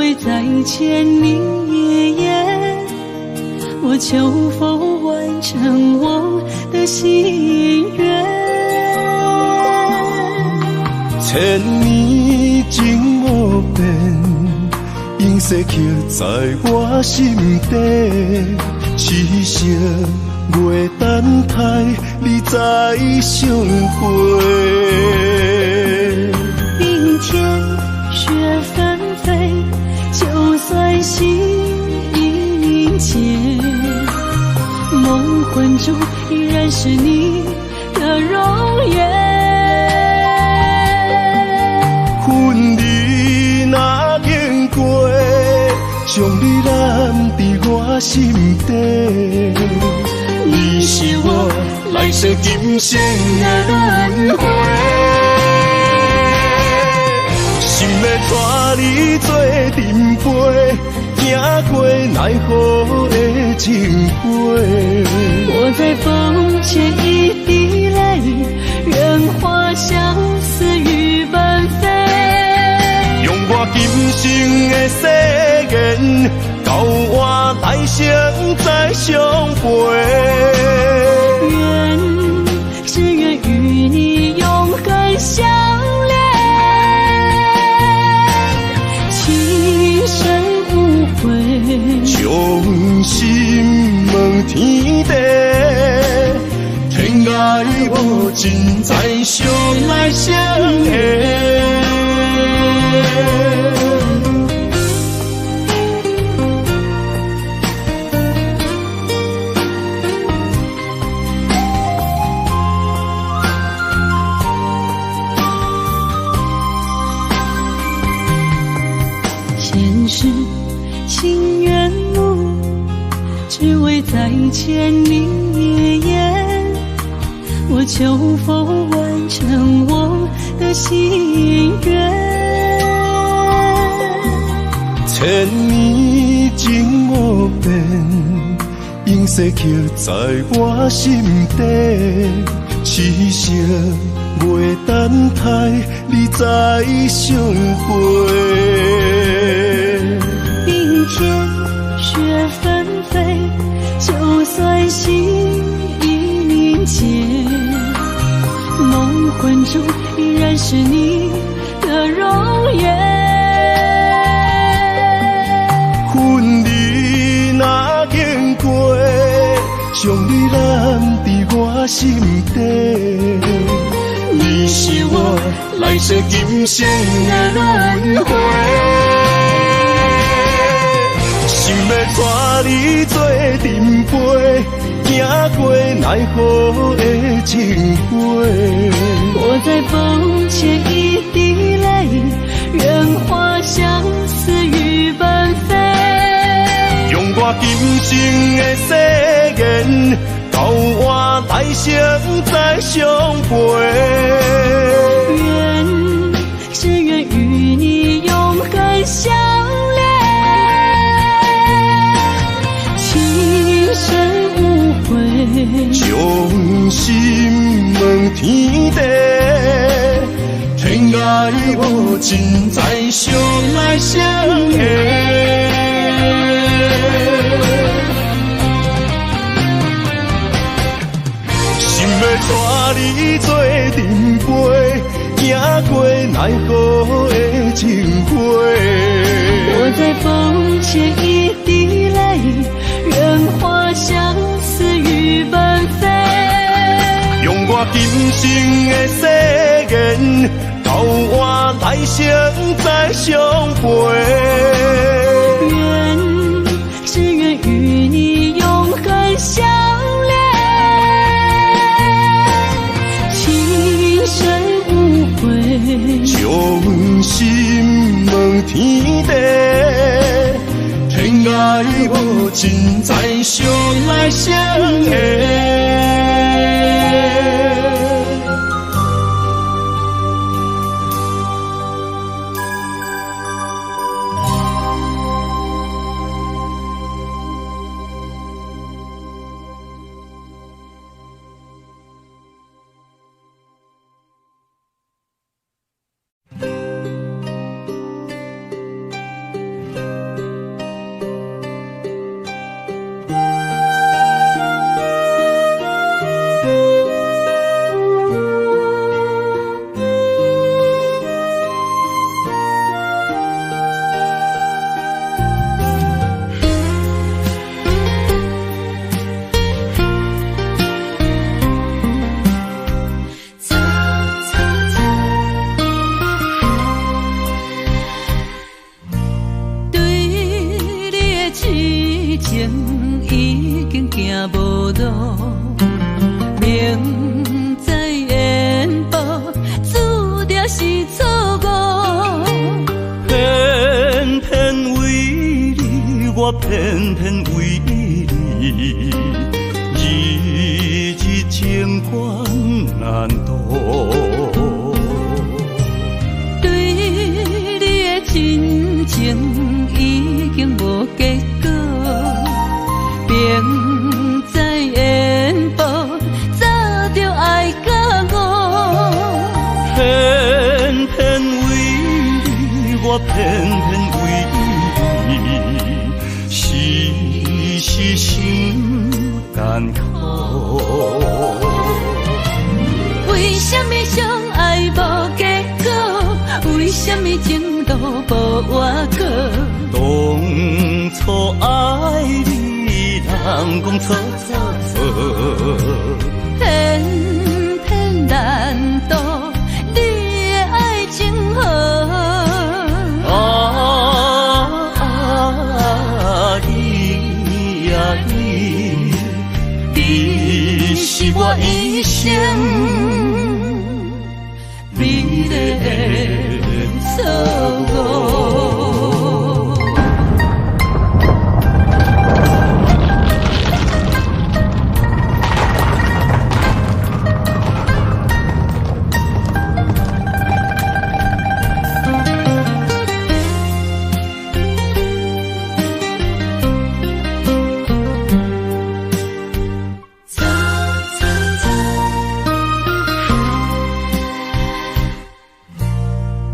為再見你一眼。我求佛完成我的心願。千年情無變，永世刻在我心底。痴心月等待你再相會。冰天雪紛飛，就算心已凝結，夢魂中依然是你的容顏。分離若經過，將你攬佇我心底。你是我來世今生的輪迴，想欲帶你做陣飛，行過奈何的情花。我在風前一滴淚，願化相思雨般飛。用我今生的誓言，到我來生再相陪。願，只願與你永恆相戀，情深無悔。將心問天地，天愛無盡，再相來相下。前世情緣霧，只為再見你一眼。我求佛完成我的心願。千年情無變，永世刻在我心底。痴心月等待你再相會。冰天雪紛飛，就算心已凝結，夢魂中依然是你的容顏。分離若經過，將你攬佇我心底。你是我來世今生的輪迴，想欲帶你做陣飛，行過奈何的情花。我在風前一滴淚，願化相思雨般飛。用我今生的誓言，到我來生再相陪。願，只願與你永恆相戀，情深無悔。將心問天地，天愛無盡，再相來相下。想欲帶你做陣飛，行過奈何的情花。我在風前一滴淚，願化相思雨般飛。用我今生的誓言，到我來生再相陪。願，只願與你永恆相戀，情深無悔。將心問天地，天愛無盡，再相來相下。對你的痴情已經行無路，明知緣薄，注定是錯誤。偏偏為你，我偏偏為你，日日情關難渡。對你的真情已經無結果，明知緣薄，早就愛甲我。偏偏為你，我偏偏為你，時時心艱苦。為什麼相愛無結果？為什麼情路無倚靠？當初愛你，人講錯錯錯，偏偏難渡你的愛情河。啊你啊你，你是我一生美麗的錯誤。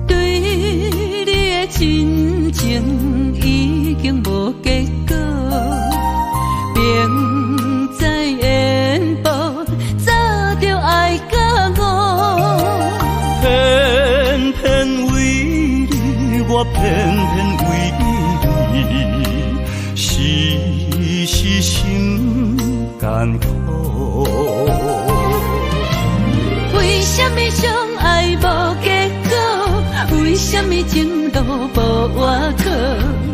對你的真情已經無結果，明知緣薄，早就愛甲我。偏偏為你，我偏偏為你，時時心艱苦。為什麼相愛無結果？為什麼情路無倚靠？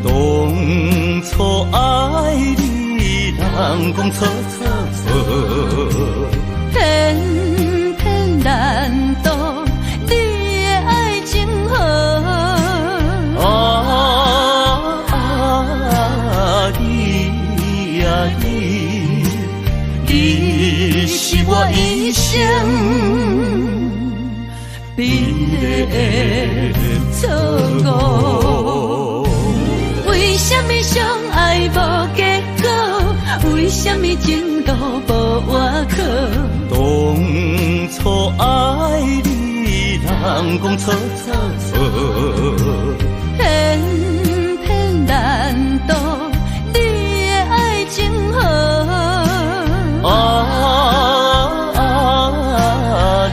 當初愛你，人講錯錯錯，偏偏難渡你的愛情河。啊你啊你，你是我一生美麗的錯誤。為什麼相愛無結果？為什麼情路無倚靠？當初愛你，人講錯錯錯，偏偏難渡你的愛情河。啊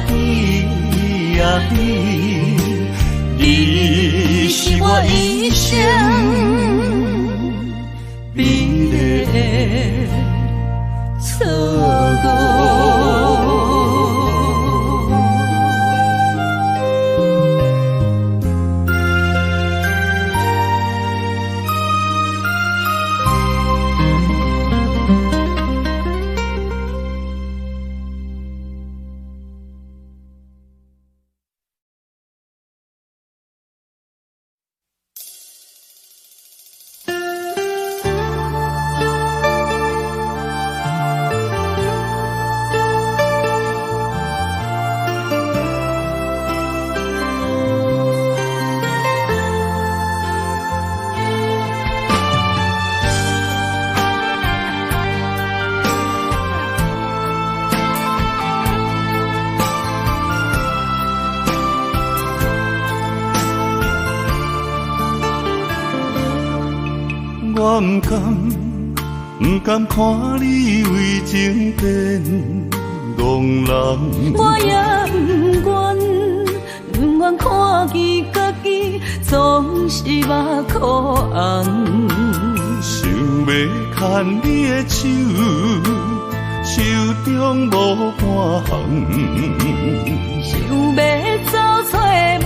你啊你，你是我一生美麗的錯誤。我毋甘，毋甘看你為情變戇人。我也毋願，毋願看見家己總是目箍紅。想欲牽你的手，手中無半項。想欲走找夢，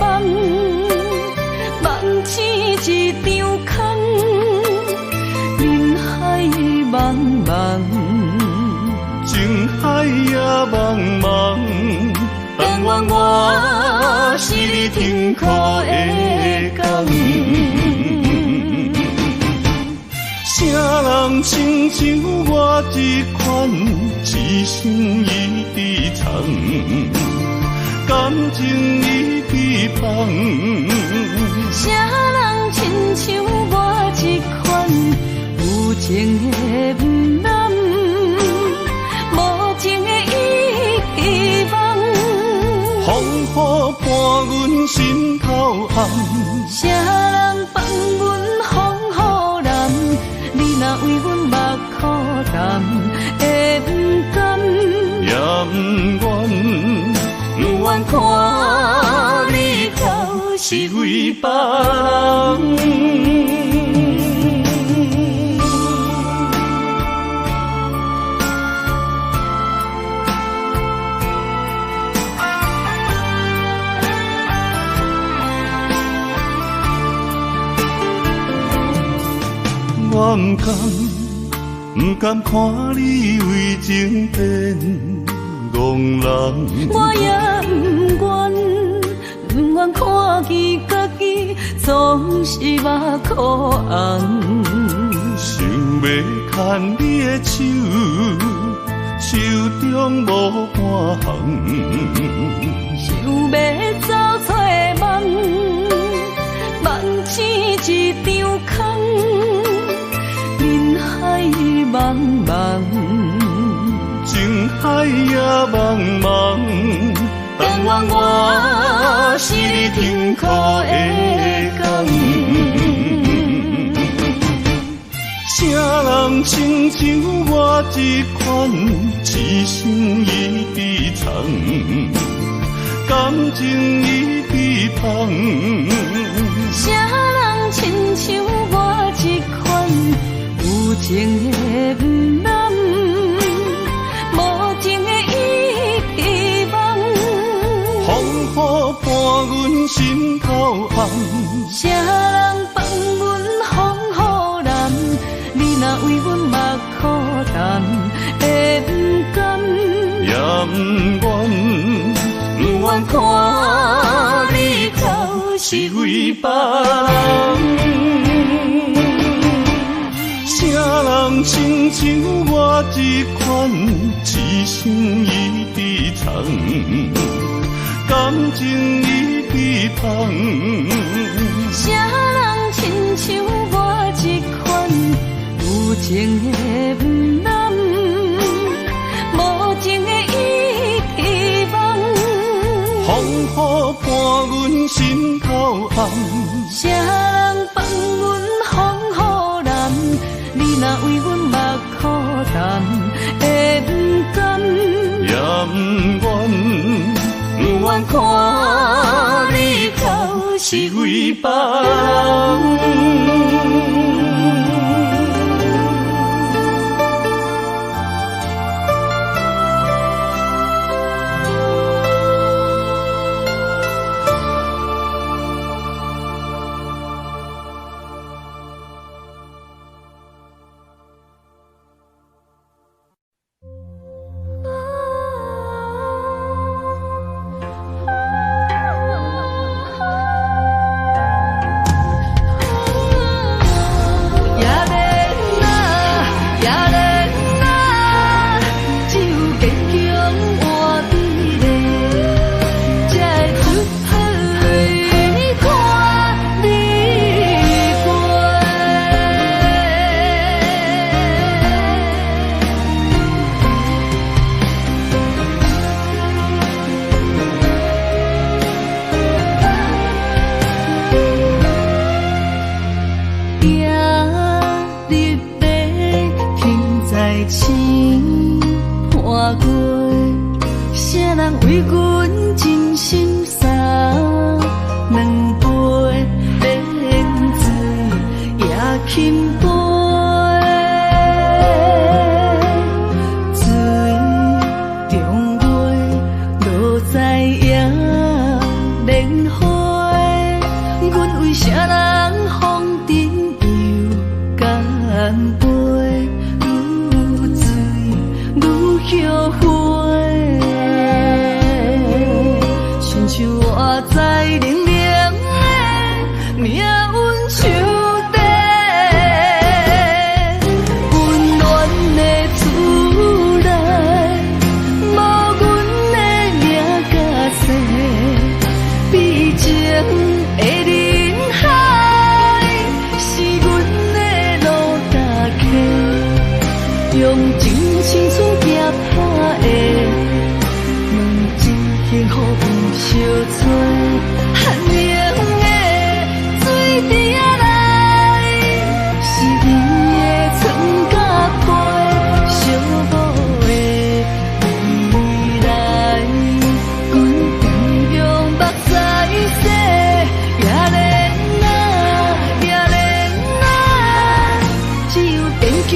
夢醒一場空，人海茫茫。情海也茫茫，但願我是你停靠的港。啥人親像我這款，痴心一直藏，感情一直放。啥人親像我這款，有情的毋難，無情的伊希望。風雨伴阮心頭紅。啥人放阮風雨難？你若為阮目箍澹，會毋甘？也毋願，毋願看你就是是為別人。我毋甘，毋甘看你為情變戇人。我也毋願，毋願看見家己總是目箍紅。想欲牽你的手，手中無半項。想欲走找夢，夢醒一場空，人海茫茫。情海也茫茫，但願我是你停靠的港。啥人親像我這款，痴心一直藏，感情一直放。啥人親像我這款，有情的毋難，無情的伊希望。風雨伴阮心頭紅。啥人放阮風雨難？你若為阮目箍澹，會毋甘？也毋願，毋願看你就是為別人。啥人親像我這款，痴心一直藏，感情一直放。啥人親像我這款，有情的毋難，無情的伊希望。風雨伴阮心頭紅。啥人放阮風雨難？你若為阮目箍澹，會毋甘？也毋願，毋願看你就是為別人。為阮真心送兩杯蓮水也轻杯，水中月落在野蓮花，阮為啥人風塵又乾杯？愈醉愈後悔，親像活在冷冷的命運樹底，溫暖的厝內，無阮的名佮姓，悲情的人海，是阮的路搭客，用真青春拼打的，问真幸福毋相揣，寒冷的水池仔內，是甜的床佮被，寂寞的未來，阮用目屎洗，也免啊，也免啊，只有堅強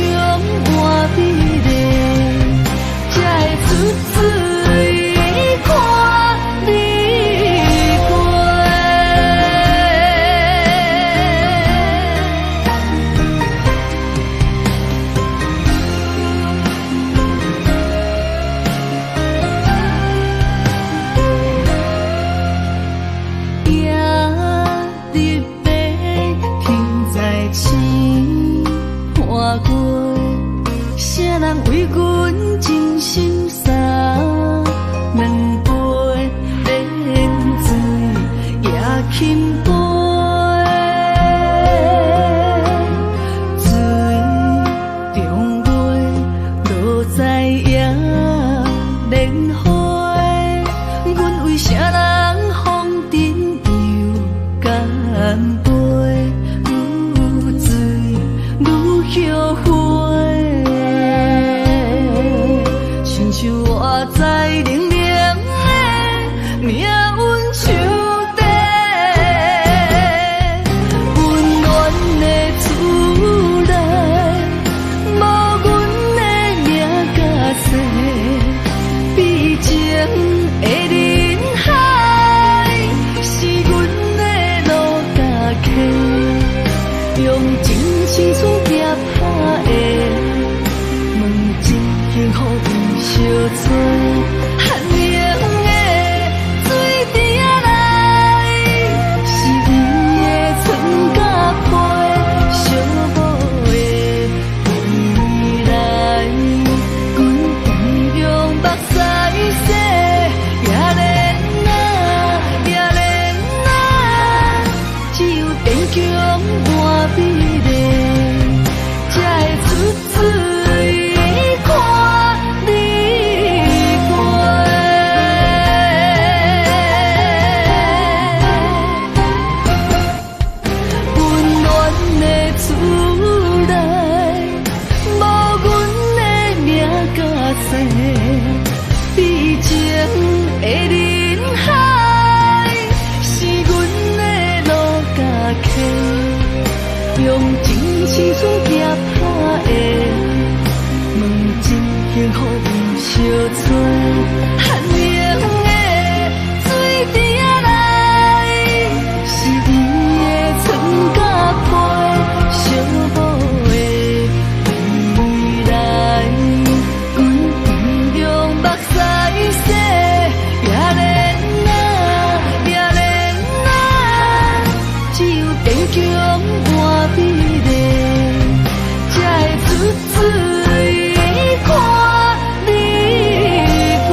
換美麗，才會出水看你過。夜日白停在星盤月，啥人為阮真心送兩杯蓮水也轻杯？水中月落在野蓮花，阮為啥人風塵又乾杯？愈醉愈後悔，親像活在冷冷的命運樹底，溫暖的厝內，無阮的名佮姓，悲情的人海，是阮的路搭客，用真青春拼打的，问真幸福毋相揣，寒冷的水池仔內，是甜的床佮被，寂寞的未來，阮用目屎洗，也免啊，也免啊，只有堅強換美麗，才會出水。看你過。溫暖的厝內，無阮的名佮姓，悲情的人海，是阮的路搭客，用真青春拼打的，问真幸福毋相揣，寒冷的水池仔內，是甜的床佮被，寂寞的未來，阮用目屎洗，也免啊，也免啊，只有堅強換美麗，才會出水看你過。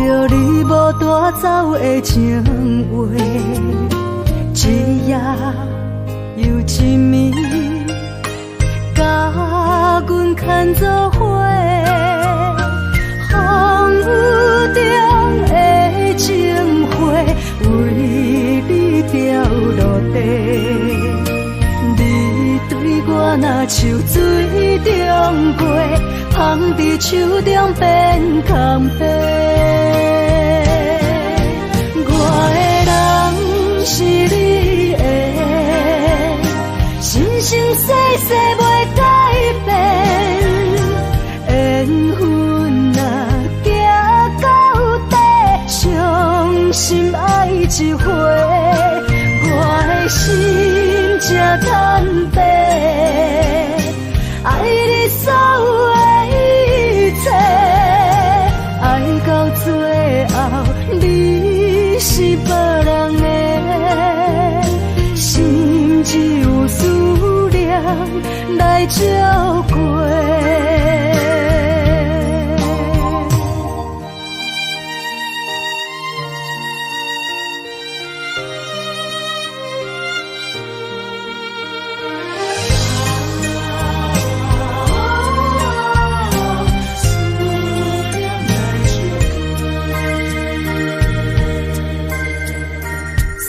著你無帶走的情話，一夜又一暝，共阮牽做伙，風雨中的情花，為你掉落地。你對我若像水中過，芳佇手中變空白。我的人是你的，生生世世袂改變。緣分若行到底，傷心愛一回，我的心這坦白，愛你所有的一切，愛到最後你是別人的，心只有思念來照過。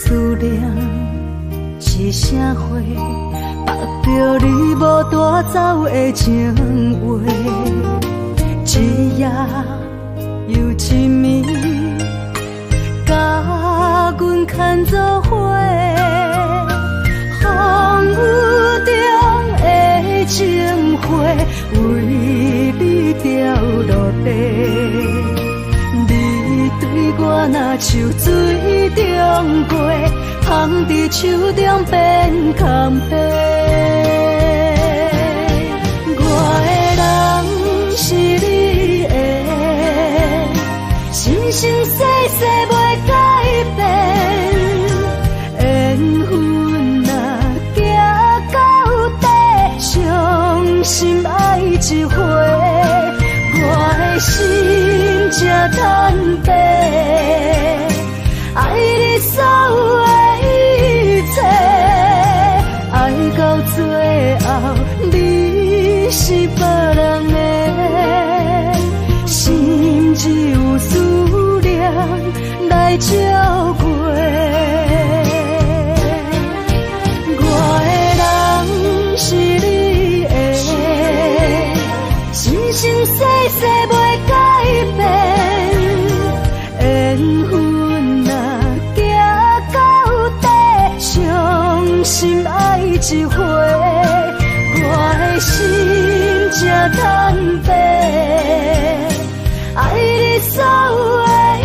思念是啥货？縛著你無帶走的情話，一夜又一暝，共阮牽做伙，風雨中的情花，為你掉落地。你對我若像水中過，芳佇手中變空白。我的人是你的，生生世世袂改變。緣分若行到底，傷心愛一回，我的心這坦白，愛你所有的一切，愛到最後你是別人的，心只有思念來照過。我的人是你的，生生世世袂改變。緣分若行到底，傷心愛一回，我的心這坦白，愛你所有的一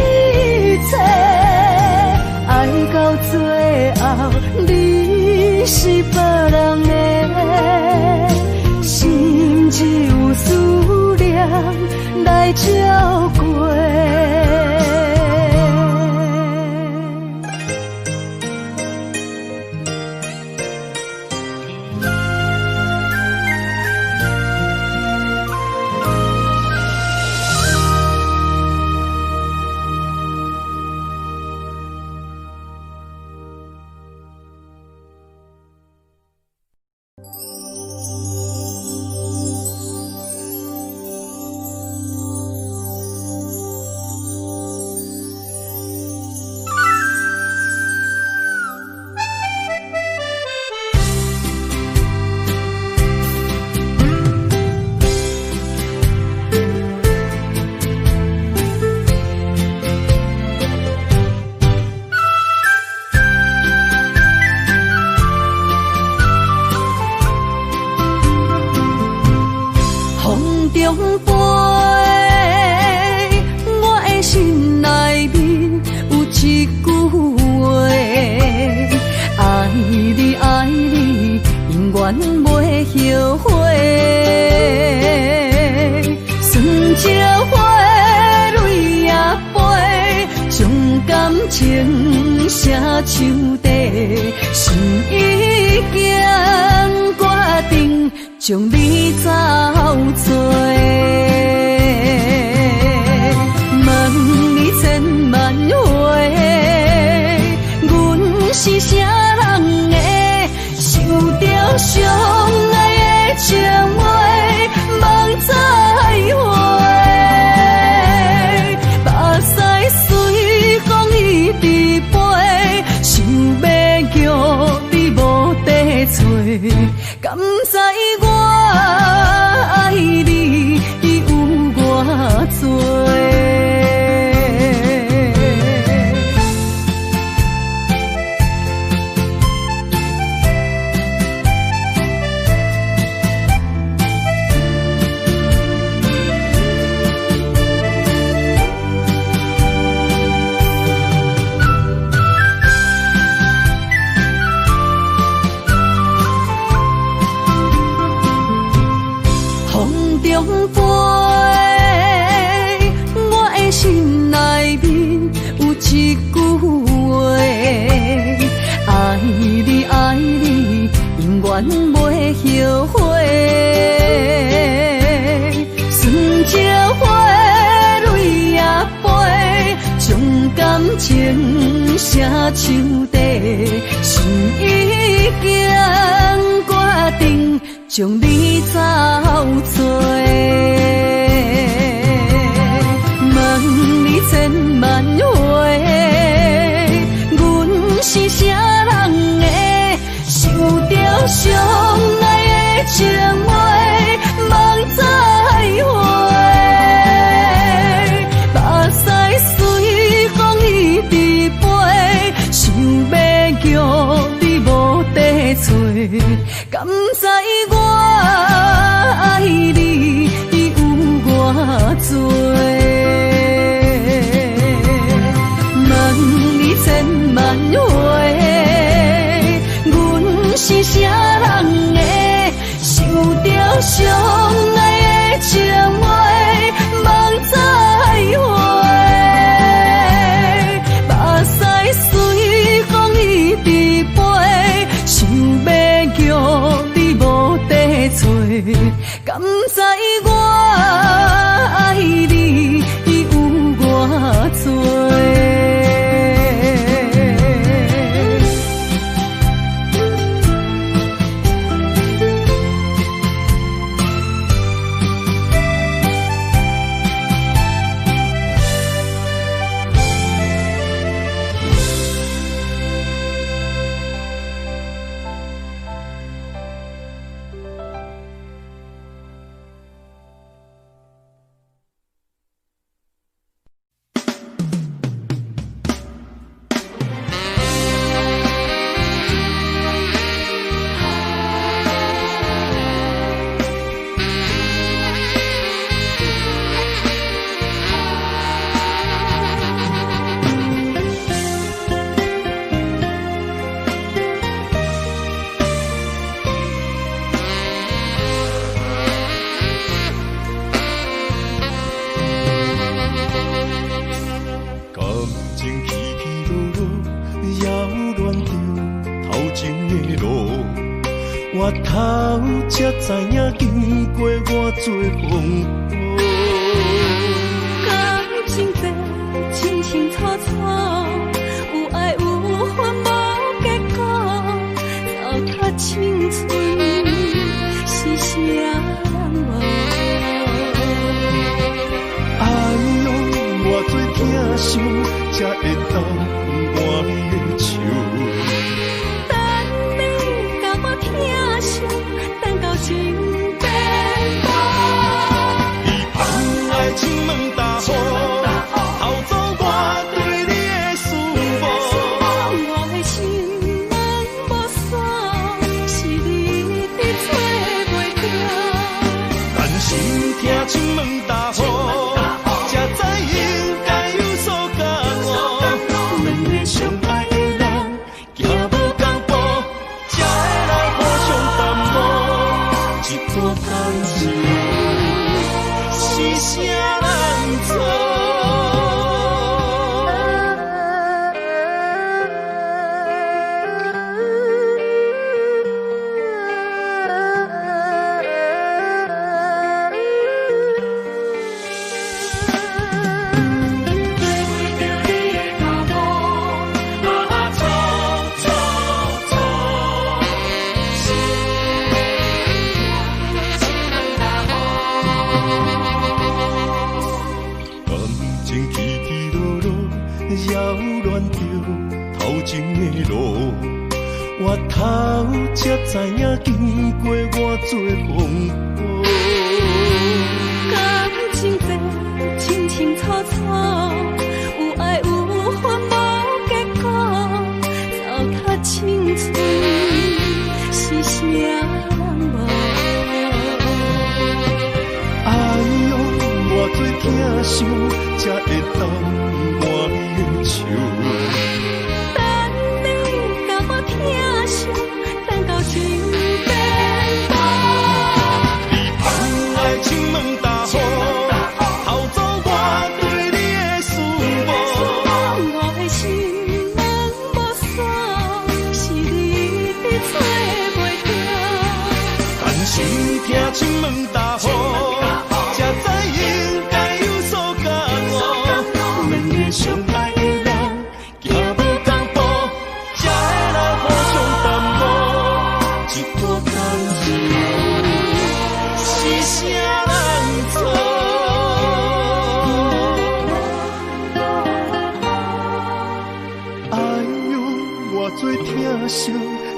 切，愛到最後你是別人的，心只有思念來照過。將你走找，問你千情寫手底，心已經決定將你走做。問你千萬回，阮是啥人的？想著相愛的情話，夢再回，目屎隨風一直飛，想欲叫你無得揣，敢知我愛你有偌濟？問你千萬回，阮是啥人的？想著相愛的情話，夢再回，目屎隨風一直飛，想欲叫你無得揣，敢知我愛你有偌濟？感情起起落落，擾亂著頭前的路。回頭才知影經過偌濟風雨。感情這清清楚楚，有愛有恨無結果，糟蹋青春是啥人無？哎喲，偌濟疼惜，才會當挽你的手。等你共我疼惜，等到情變薄。你放愛情問大雨，偷走我對你的思慕。我的心門無鎖，是你一直揣袂著。但心疼情問大雨，才知應該有所覺悟。兩個相愛的人，行無仝步，才會來互相耽誤。這段感情是啥人做？感情起起落落，擾亂著頭前的路。回頭才知影經過偌濟風雨。感情這清清楚楚，有愛有恨無結果，糟蹋青春是啥人無？哎喲，偌濟疼惜，才會當挽你的手。等你共我疼惜，等到情變薄。你放愛情問大雨，偷走我對你的思慕。我的心門無鎖，是你一直揣袂著。但心疼情問大雨，才知應該有所覺悟。兩個相愛的人，做疼惜，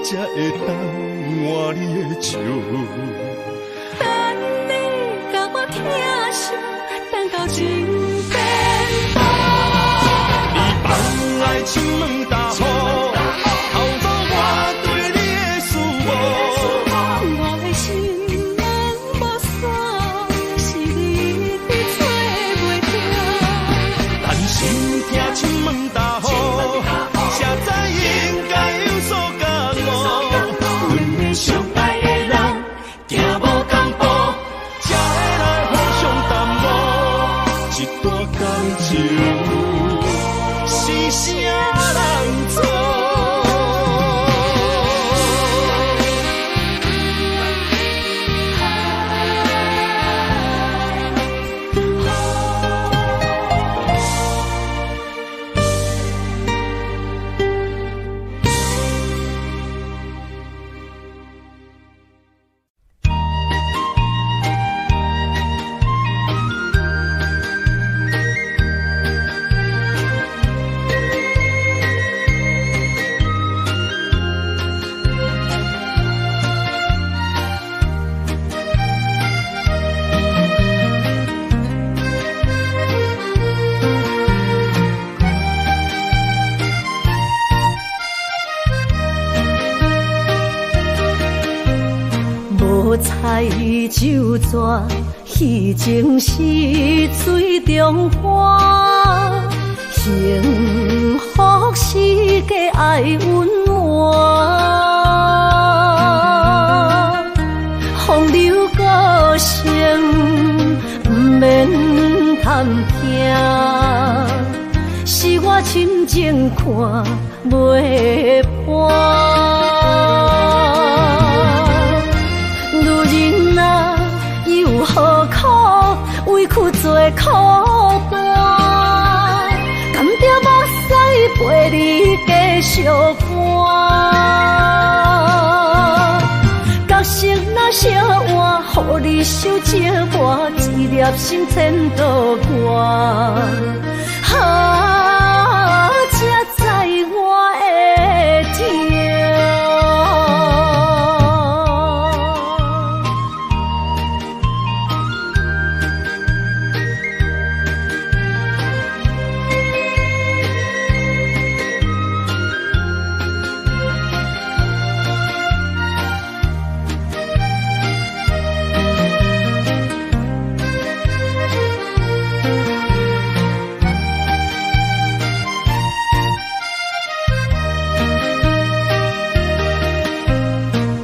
才會當换你的笑。等你共我疼惜，等到情变薄。你放爱亲吻大雨，偷走我对你的思慕。我的心门无锁，是你一直揣袂著。咱心疼亲吻大雨，谁知应该有所觉悟。两个相爱的人，行无仝步，才会来互相耽误。这段感情是啥人做？无彩就逝，彼情是水中花。幸福是假爱隐瞒，风流过程不免探听，是我深情看袂破。女人啊，又何苦委屈做苦单？甘着目屎陪你继续干。角色若相换，予你受折磨，一粒心千度寒。啊，才知我的痛。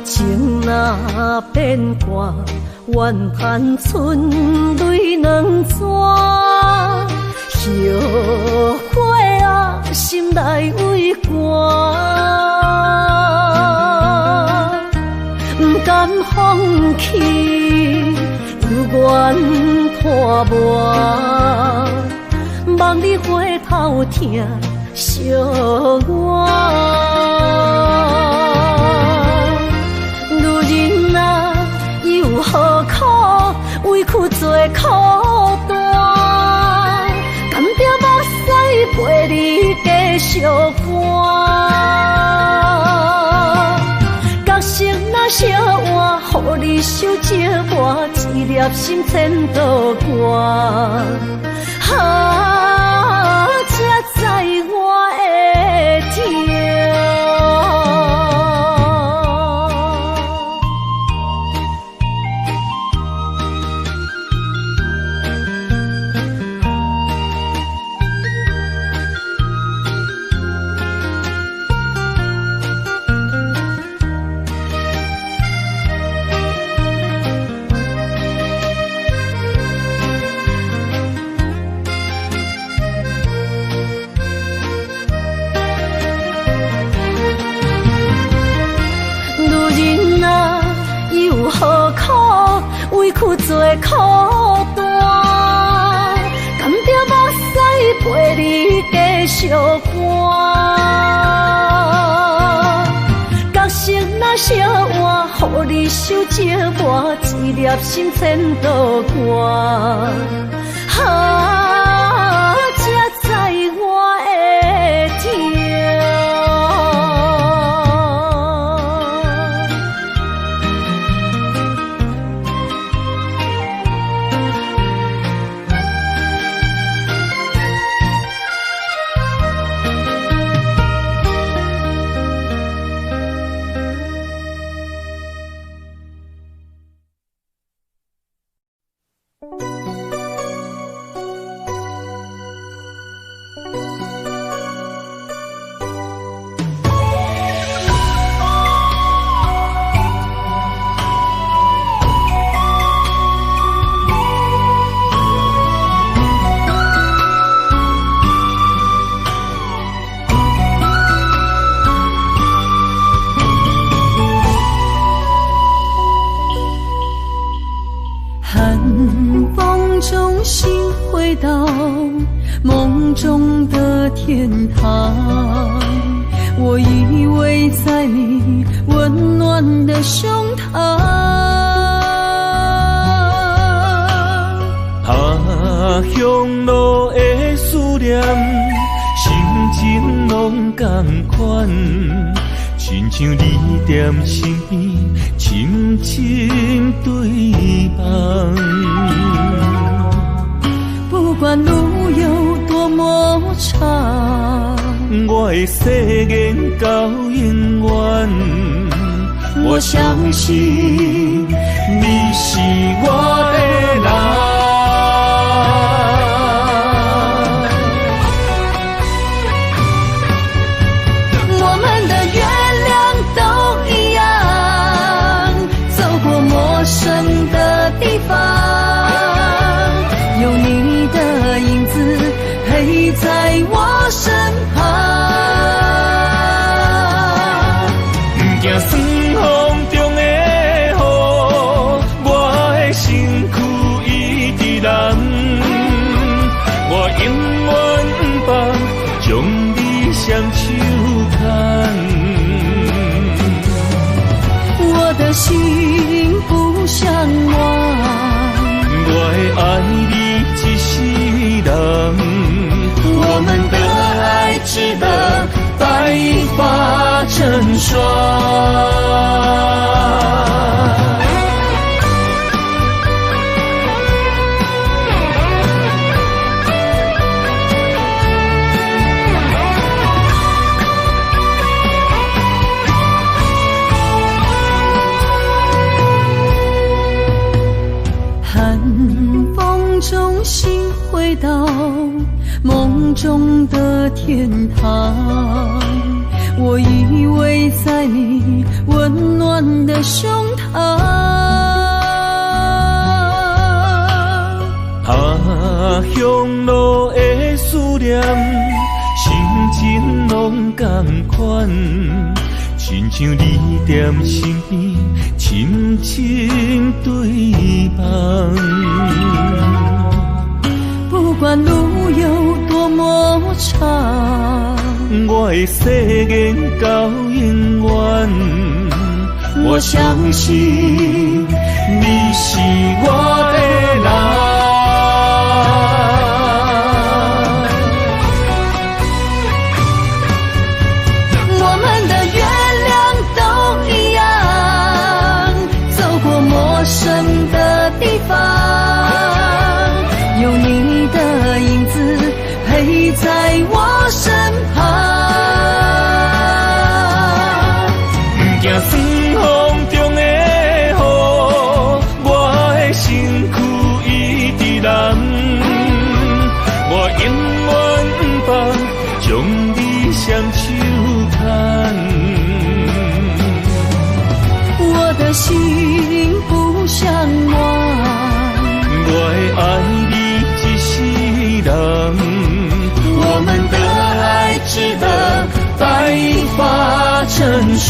情若变卦，怨叹春泪两逝。后悔啊，心内畏寒，不甘放弃，犹愿拖磨，望你回头疼惜我。女人啊，又何苦委屈做苦单？甘著目屎陪你继续干。角色若相换，予你受折磨，一粒心千度寒。啊，才知我的痛。女人啊，又何苦委屈做苦单？甘著目屎陪你继续干。角色若相换，予你受折磨，一粒心千度寒。啊，才知我的痛。中的天堂，我依偎在你溫暖的胸膛。他鄉路的思念，心情攏仝款，親像你踮身邊，深深對望。不管路有多麼長，我會誓言到永遠。我相信你是我的人。我們的月亮都一樣，走過陌生的地方，有你的影子陪在我身旁。不驚霜風中的雨，我的身軀一直藍，我永遠不放，將你雙手牽。我的心不相忘，我會愛你一世人。我們的愛值得白髮成霜。寒風中心回到夢中的天堂，我依偎在你溫暖的胸膛。他鄉路的思念，心情攏仝款，親像你踮身邊，深深對望。不管路有多麼長，我會誓言到永遠。我相信你是我的人。我們的月亮都一樣，走過陌生的地方，有你的影子陪在我身旁。不驚霜風中的雨，我的身軀一直藍，我永遠不放，將你雙手牽。我的心不相忘，我會愛你一世人。我們的愛值得白髮成霜。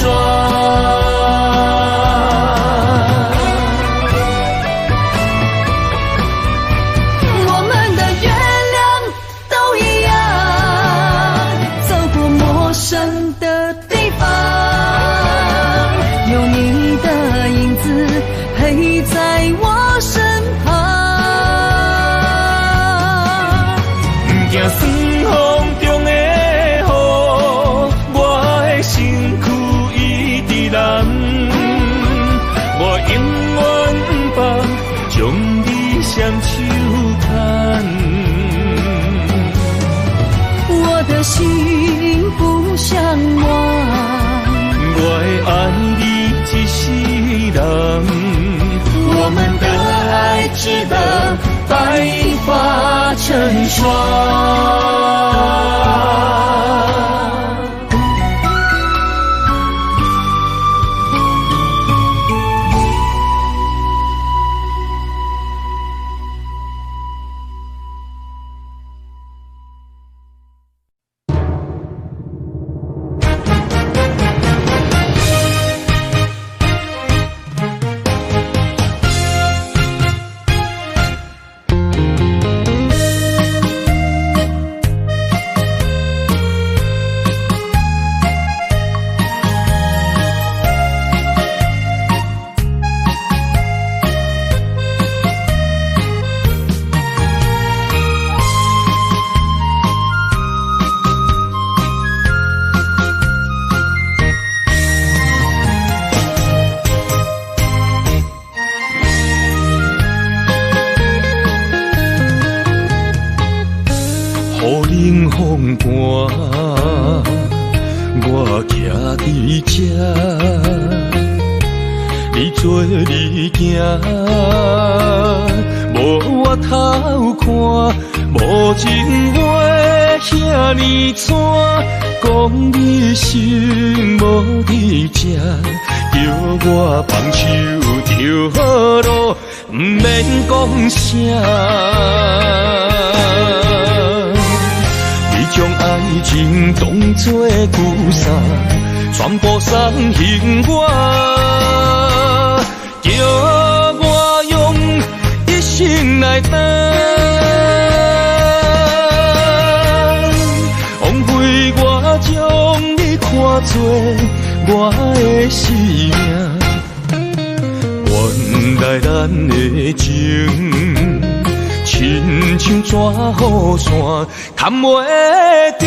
我們的月亮都一樣，走過陌生的地方，有你的影子陪在我身旁。不驚霜風中的雨，我的身軀一直藍，我永遠不放，將你雙手牽。我的心不相忘，我會愛你一世人。我們的愛值得白髮成霜。我徛佇這，你做你行，無回頭看，無情話遐呢蔡，講你心無佇這，叫我放手就好囉，毋免講啥。你將愛情當作舊衫，全部送還我，叫我用一生來擔。枉費我將你看做我的生命，原來咱的情親像紙雨傘，牽袂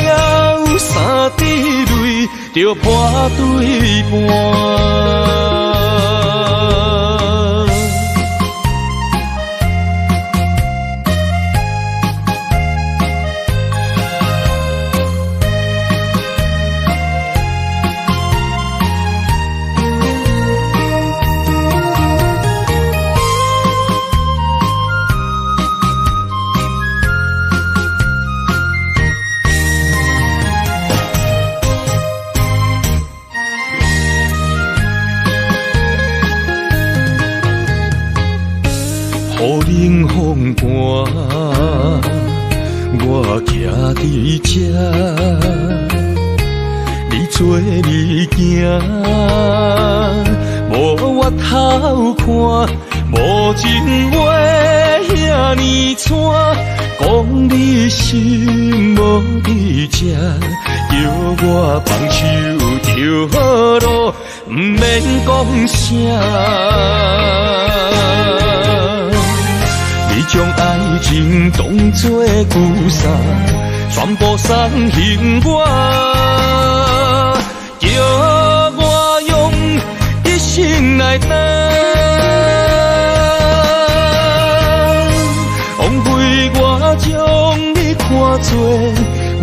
牢，三滴淚就破對半。雨冷風寒，我徛佇這，你做你行，無回頭看，無情話遐呢蔡，講你心無佇這，叫我放手就好囉，毋免講啥。你將愛情當作舊衫，全部送還我，叫我用一生來擔。枉費我將你看做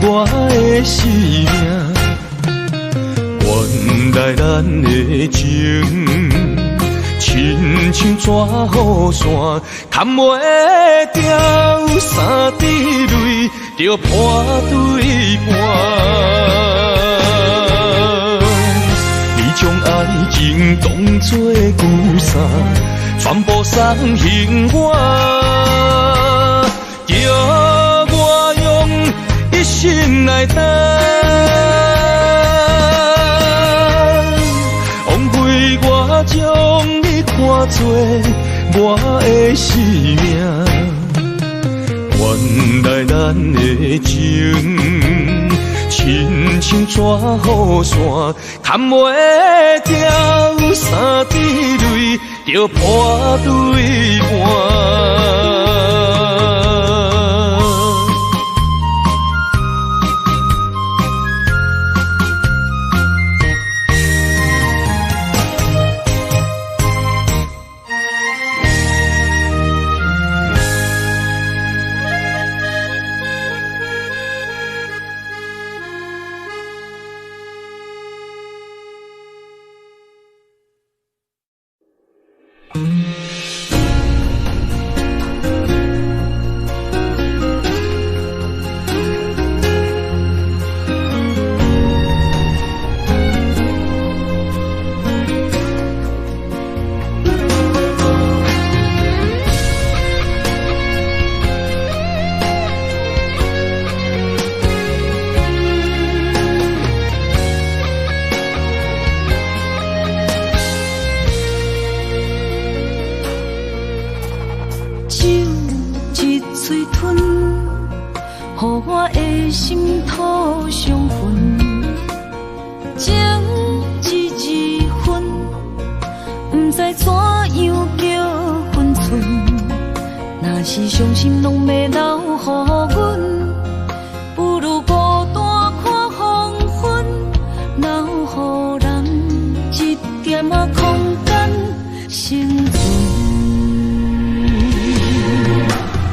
我的生命，原來咱的情親像紙雨傘，牽袂牢，三滴淚就破對半。你將愛情當作舊衫，全部送還我，叫我用一生來擔。枉費我將你看做我的生命，原來咱的情親像紙雨傘，牽袂牢，三滴淚就破對半。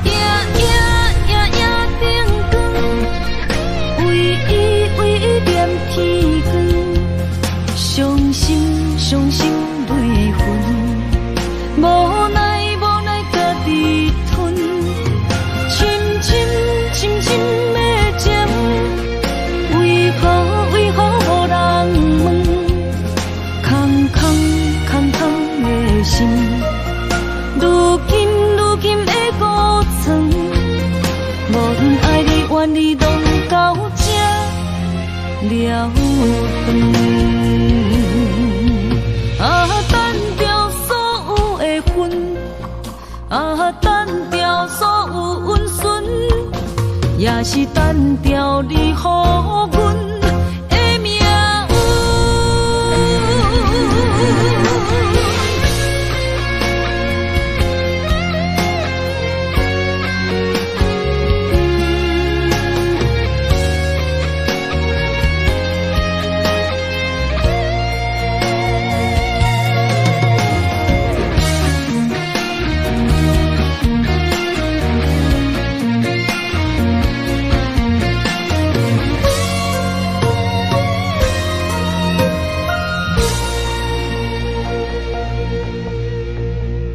夜夜夜夜燈光，唯一念天光，伤心伤心泪痕，无奈无奈家己吞，深深深深的情，为何为何无人问？空空空空的心，愈紧愈紧的孤床，无论爱你怨你，拢到这了断。啊，澹掉所有的恨，啊，澹掉所有温存，也是澹掉你予阮的命运。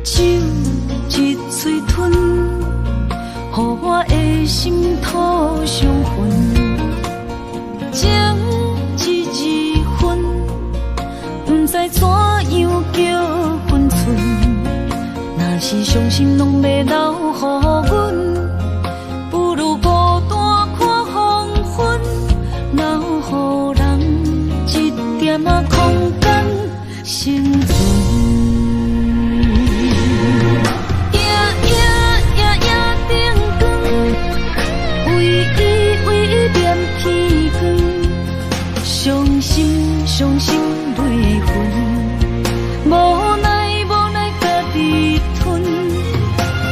酒一喙吞，予我的心土伤痕。情一字分，不知怎样叫分寸。若是伤心拢欲留予阮，不如孤单看黄昏，留予人一点仔空间生存。夜夜夜夜灯光，为伊为伊念天光，伤心伤心泪痕，无奈无奈家己吞，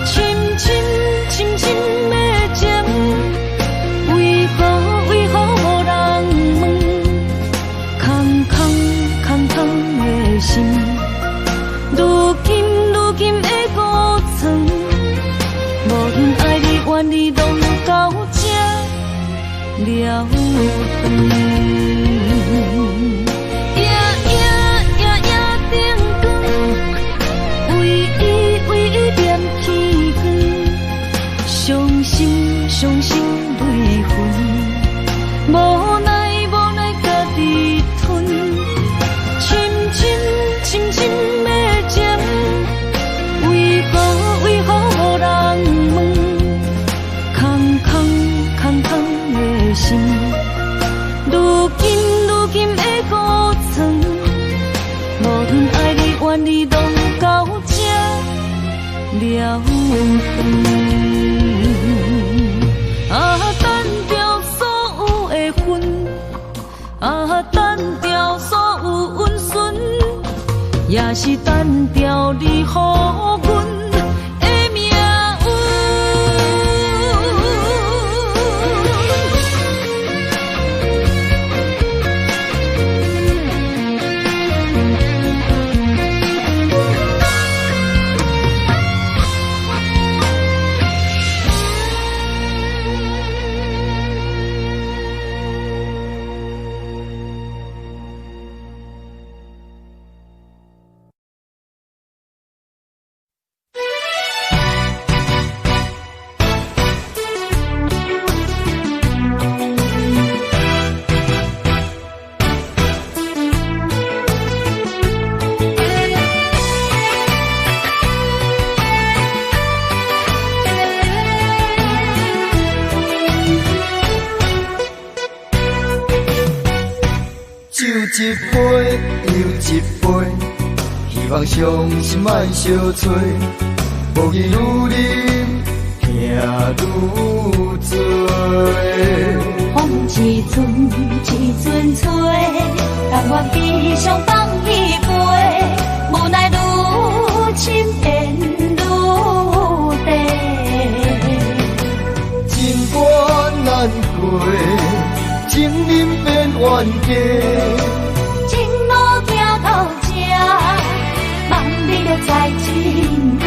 深深深深的情，为何为何无人问？空空空空的心，愈紧愈紧的孤床，无论爱你怨你，拢到这了断。夜夜夜夜灯光，为伊为伊念天光，伤心伤心泪痕，无奈无奈家己吞，深深深深的情，为何为何无人问？空空空空的心，愈紧愈紧的孤床，无论爱你怨你，拢到这了断。啊，澹掉所有的恨，啊，澹掉所有温存，也是澹掉你予阮的命运。酒一杯又一杯，希望伤心莫相找，无见愈饮疼愈多。风一阵一阵吹，甘愿悲伤放伊飞，无奈愈深缘愈短。情关难过，情人变冤家。情路行到这，望你著知真假，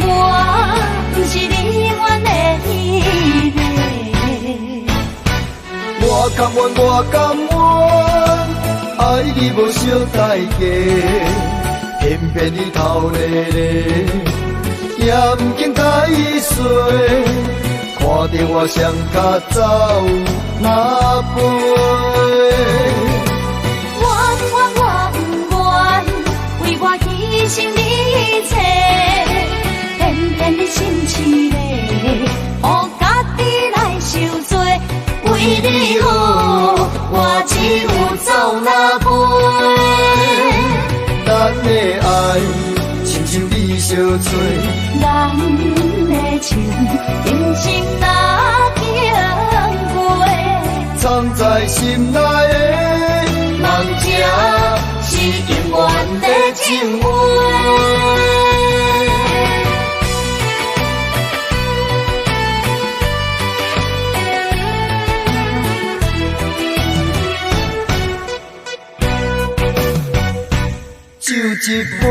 我不是你愿的彼个。我甘愿，我甘愿，爱你无惜代价，偏偏你头咧咧，也毋肯解释，看著我双跤走若飞。我不愿，我不愿，为我牺牲你一切，偏偏你心痴咧，予家己来受罪。为你好，我只有走若飞。咱的爱亲像你相吹，咱的情今生若经过，藏在心内的梦情是永远的情话。酒一杯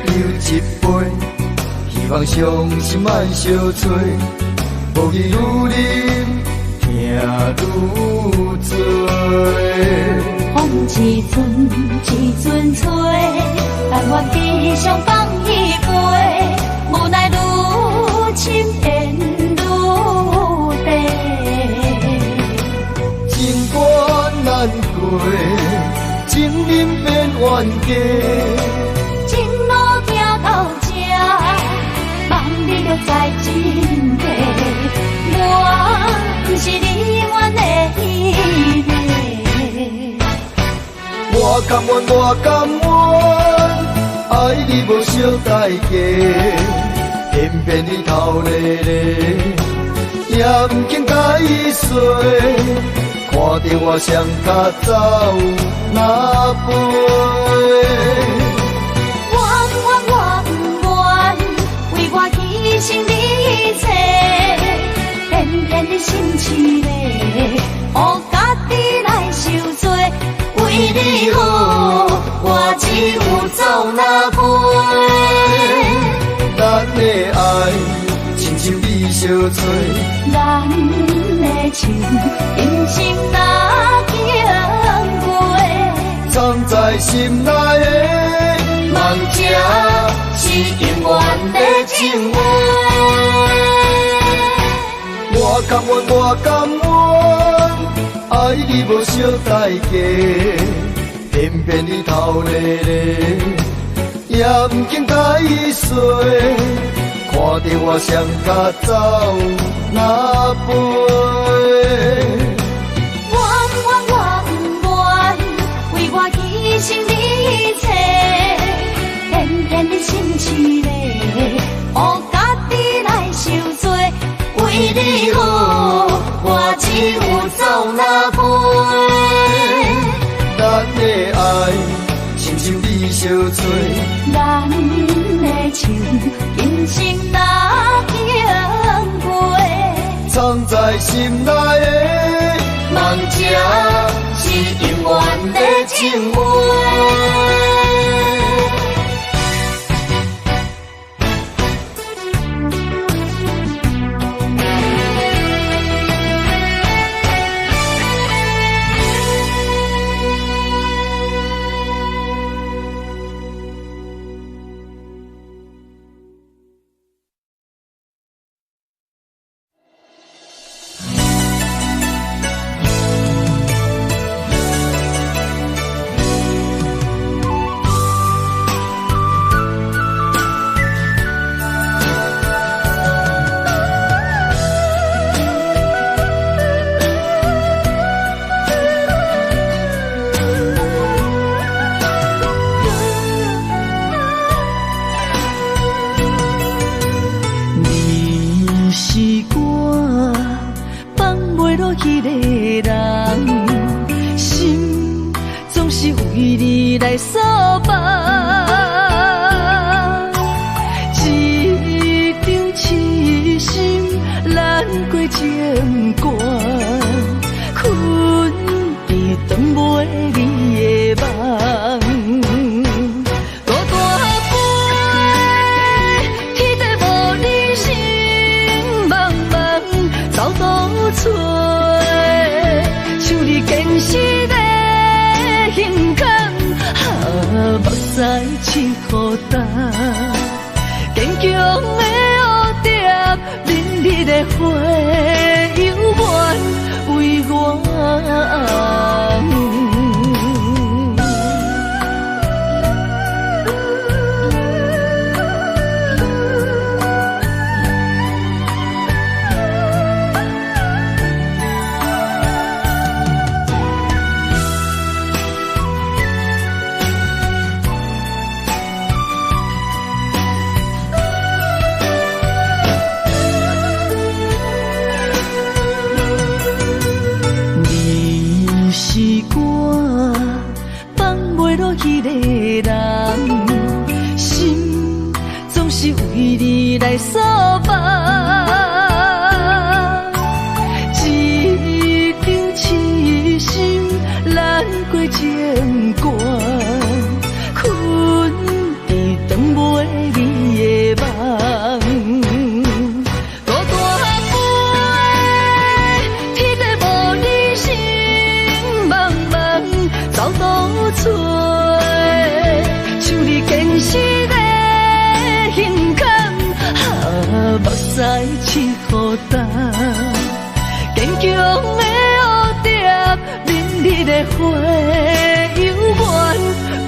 又一杯，希望伤心莫相找，无语愈饮，疼愈多。风一阵一阵吹，但愿悲伤放一杯，无奈愈深缘愈短。情关难过，情人变冤家。情路行到这，望你著知真假，我不是你愿的彼个。我甘愿，我甘愿，爱你无惜代价，偏偏你头咧咧，也毋肯解释，看著我双跤走若飞。我不愿，我不愿，为我牺牲你一切，偏偏你心痴咧，予家己来受罪。为你好，我只有走若飞。咱的爱亲像你相吹，咱的情今生若经过，藏在心内的梦情是永远的情话。我甘愿，我甘愿，爱你无惜代价，偏偏你头咧咧，也毋肯解释，看著我双跤走若飞。我不愿，我不愿，为我牺牲你一切，偏偏你心痴咧，予家己来受罪。为你好，我只有走若飞。咱的爱亲像你相吹，咱的情今生若经过，藏在心内的梦情是永远的情话。走到找，像你實的胸坎，啊，目屎拭予干。堅強的蝴蝶，美麗的花猶原為我紅。你是我放袂落彼个人，心總是為你來束縛。一場痴心難過情關，困佇斷袂離的夢。孤單飛，天地無你心茫茫，走倒找，像你堅實的胸坎，啊，目屎拭予干。堅強的蝴蝶，美麗的花猶原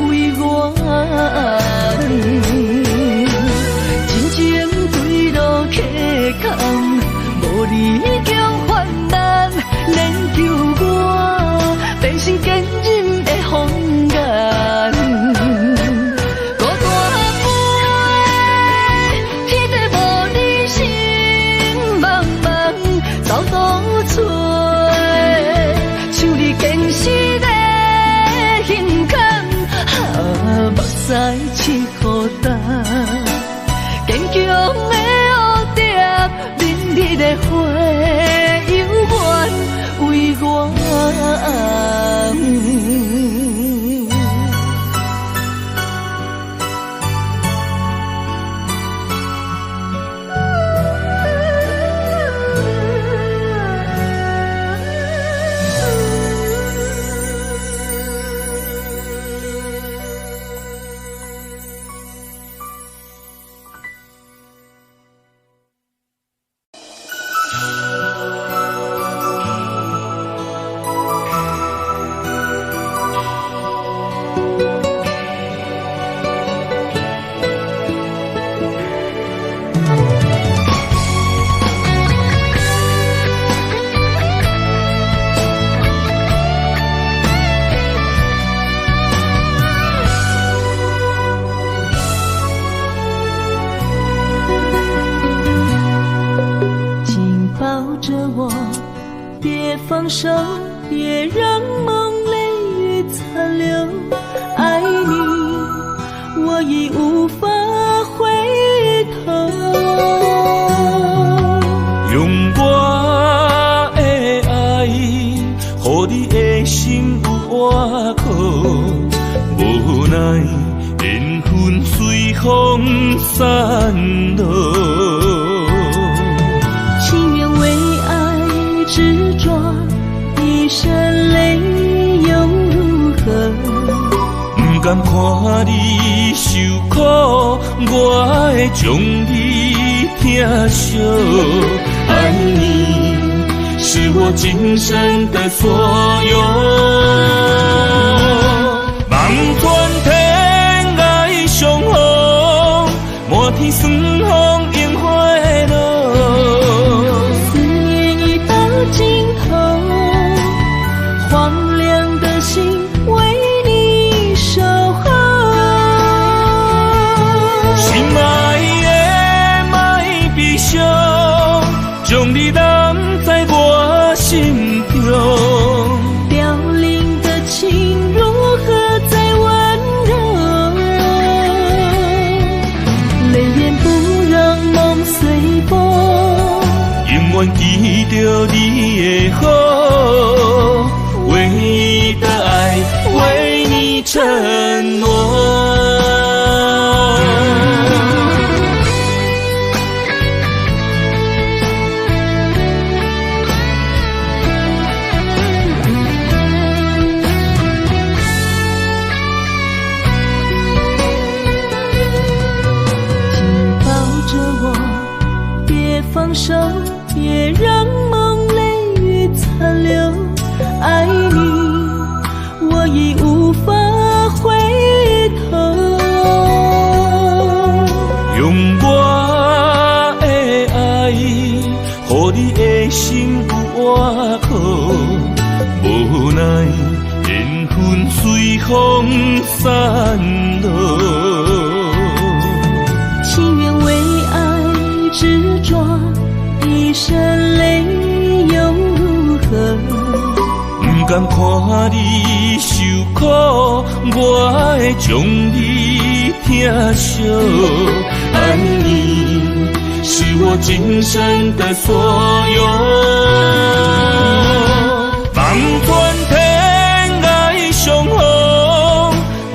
為我紅。真情對路客空，無你強患難，練就我變成堅忍的風眼。孤單飛，天地無你心茫茫，走倒找，像你堅實的胸坎，啊，目屎拭予干。堅強的蝴蝶，美麗的花猶原為我紅。緊抱著我，別放手，別讓夢淚雨殘留。愛你，我已無法回頭。用我的愛，予你的心有倚靠，無奈緣分隨風散落。情願為愛執著，一生淚又如何？不甘看你受苦，我會將你疼惜。愛你是我今生的所有。望穿天涯相逢，滿天霜風櫻花落。思念已到盡頭，荒涼的心為你守候。心愛的莫悲傷，將你攬在我心中。凋零的情如何再溫柔？淚眼不讓夢隨風，永遠記著你的好，唯一的愛，為你承諾。奈缘分隨風散落。情願為愛執著，一生淚又如何？毋甘看你受苦，我會將你疼惜。愛你是我今生的所有。望穿天涯相逢，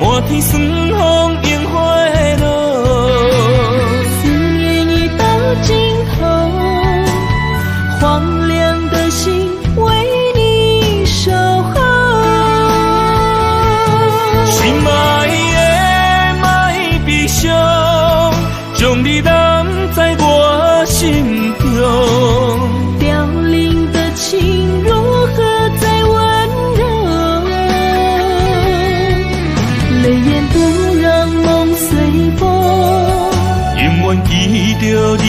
滿天霜風櫻花落。思念已到盡頭，荒涼的心為你守候。心愛的莫悲傷，將你攬在我心中。凋零的情如何再溫柔？淚眼不讓夢隨風，永遠記著你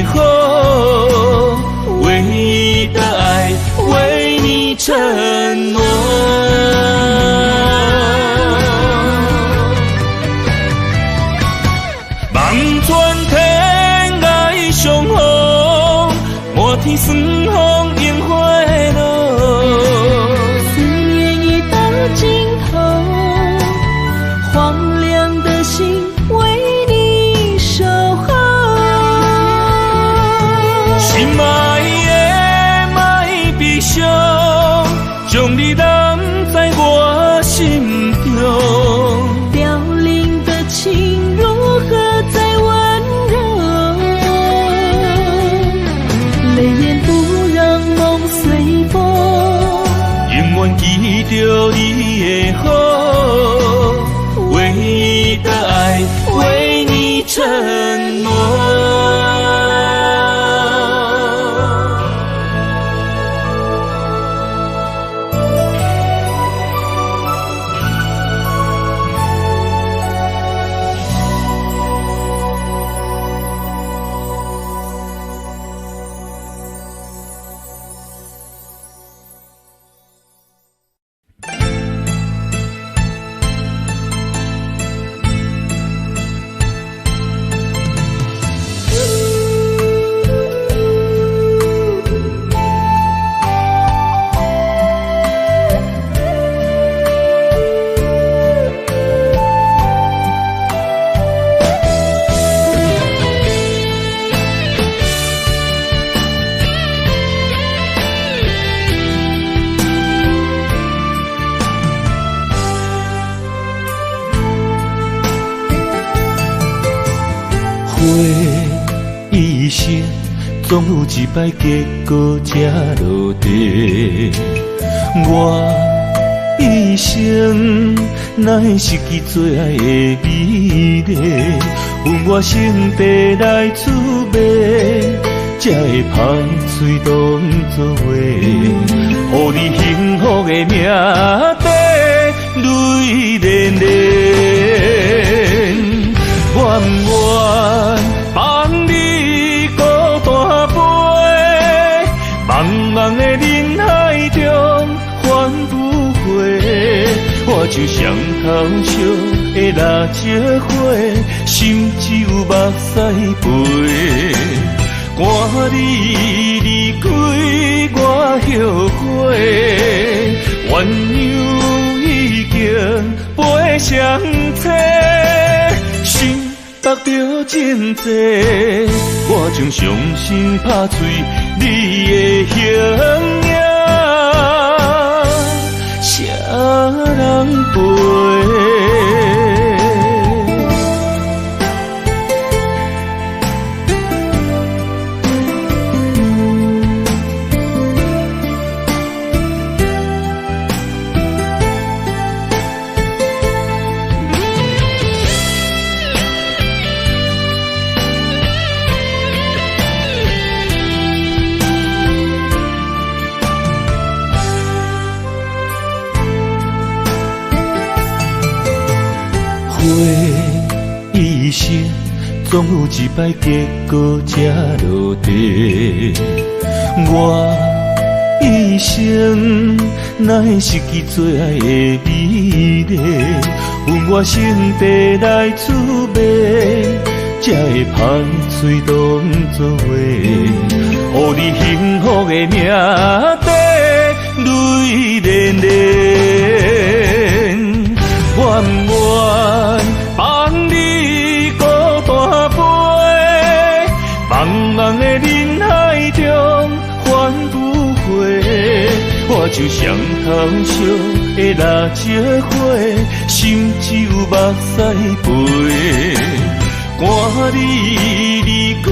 的好，唯一的愛，為你承諾。望穿天涯相逢，滿天霜風櫻花落。思念已到盡頭，荒涼的心為你守候。心愛的莫悲傷，將你攬在我心中。凋零的情如何再溫柔？淚眼不讓夢隨風，永遠記著你的好，唯一的愛，為你承諾。花一生總有一擺結果才落地。我一生哪會失去最愛的美麗？分我性地來出賣，才會歹喙當作話，予你幸福的命底淚涟涟。我不願放你孤單飛，茫茫的人海中反不回。我就像頭燒的蠟燭花，心只有目屎陪。趕你離開，我後悔，鸳鸯已經飛上天。心縛著情債，我將傷心拍碎你的形影，誰人陪？花一生總有一擺結果才落地。我一生哪會失去最愛的美麗？阮我心地來滋味，才會歹喙當作話，予你幸福的命短，淚涟涟。我毋願放你孤單飛，茫茫的人海中反不回，我就像頭燒的蠟燭花，心只有目屎陪。趕你離開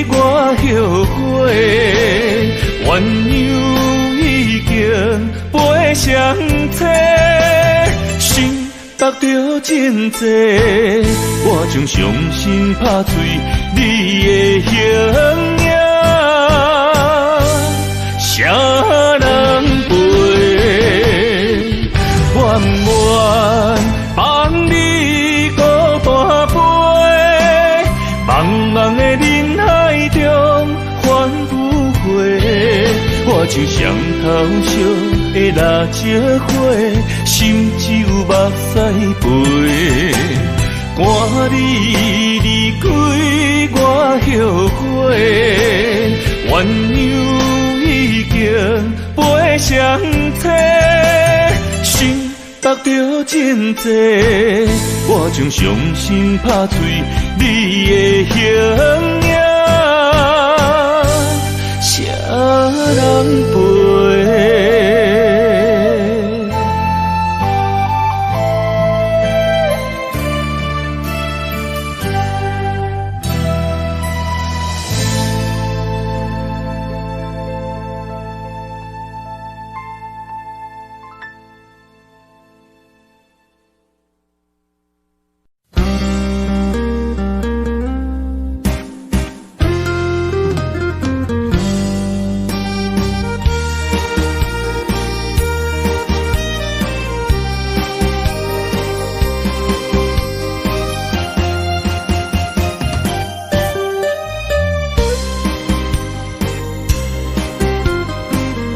我後悔，鸳鸯已經飛上天，心縛著情債，我將傷心拍碎你的形影，誰人陪？我毋願放你孤單飛，茫茫的人海中反不回，我就像頭燒的蠟燭花，心只有目屎陪。趕你離開我後悔，鸳鸯已經飛上天，心縛著情債，我將傷心拍碎你的形影，誰人陪？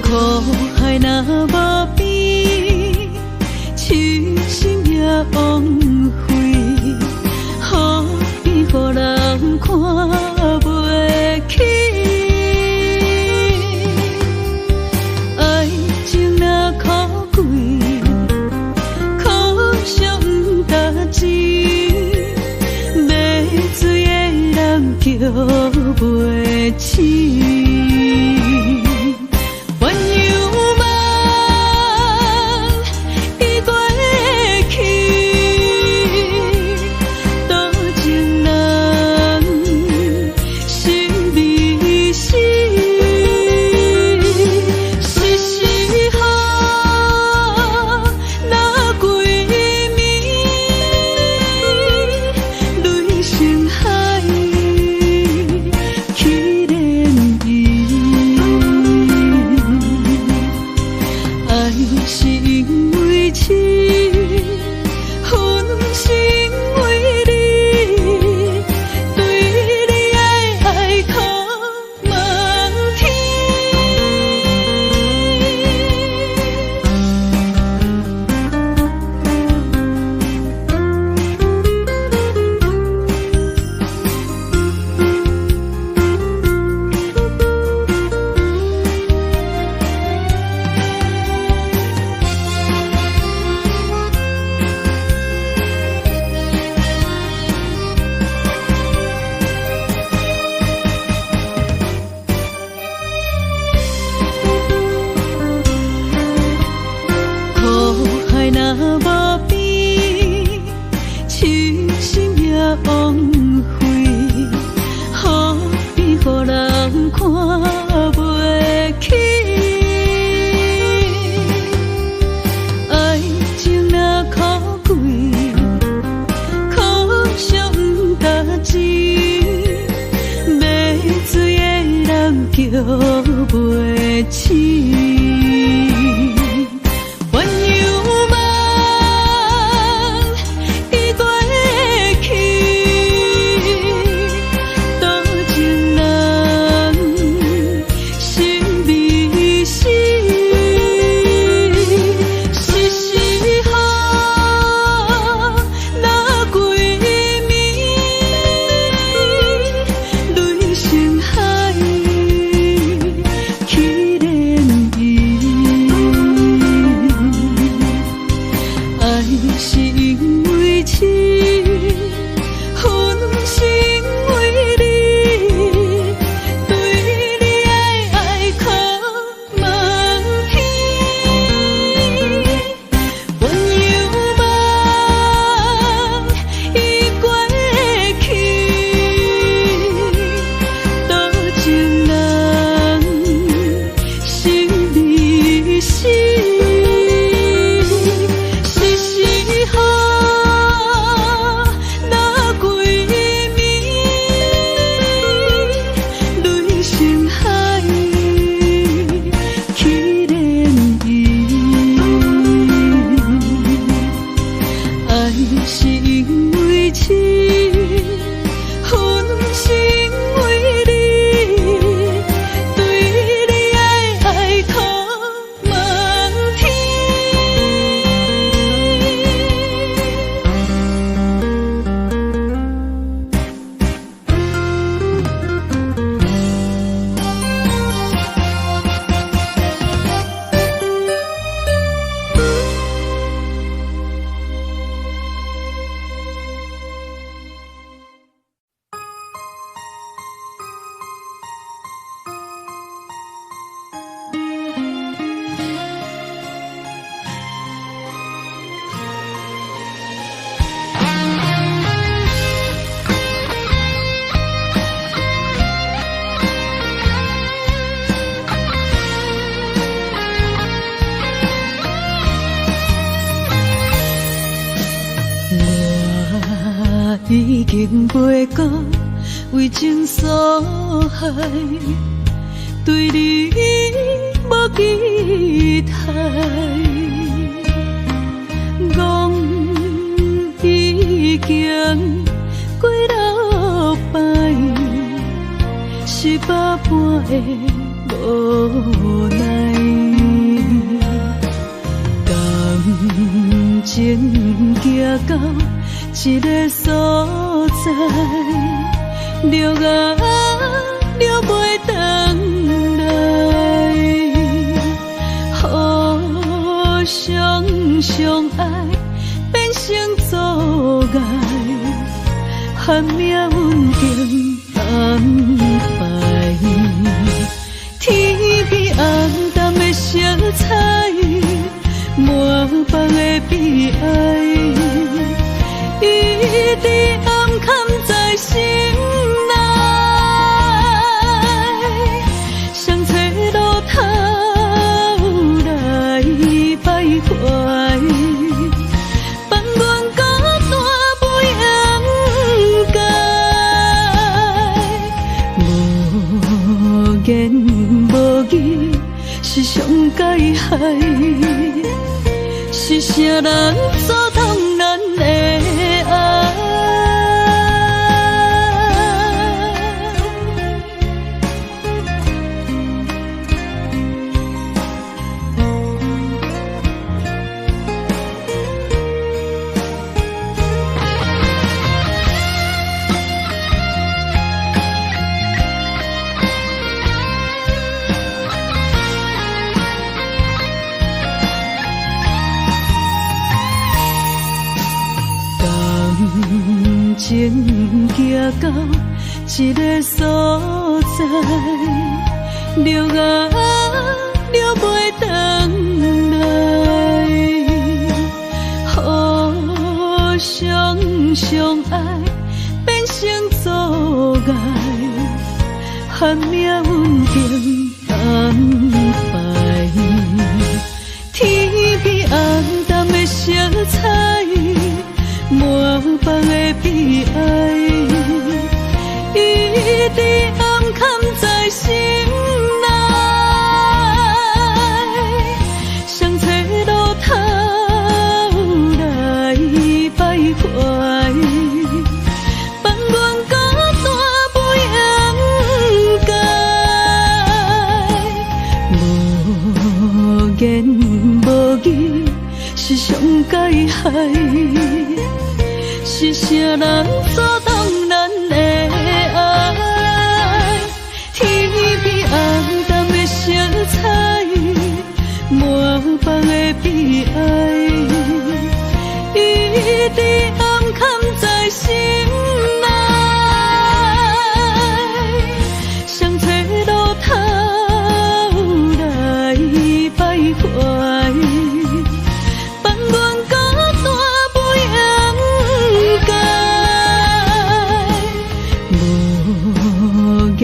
多情人心。已經袂閣為情所害，對你無期待。講已經幾落擺，是百般的無奈。感情行到這个所在，著愛著袂轉來，互相相愛變成阻礙，予命運定安排。天邊暗淡的色彩，滿腹的悲哀，一直暗藏在心內。雙找路頭來徘徊，放阮孤單不用解。無言無語是上解害，是啥人阻擋咱的愛？感情行到這个所在，著愛著袂轉來，互相相愛變成阻礙，予命運定安排。天邊暗淡的色彩，滿腹的悲哀，一直暗藏在心內。雙找路頭來徘徊，放阮孤單不用解。無言無語是上解害，是啥人阻擋咱的愛？天邊暗淡的色彩，滿腹的悲哀，一直暗藏在心內。雙找路頭來徘徊，放阮孤單不用解。無言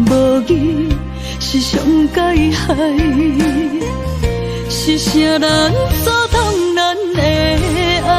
無語是上解害，是啥人阻擋咱的愛？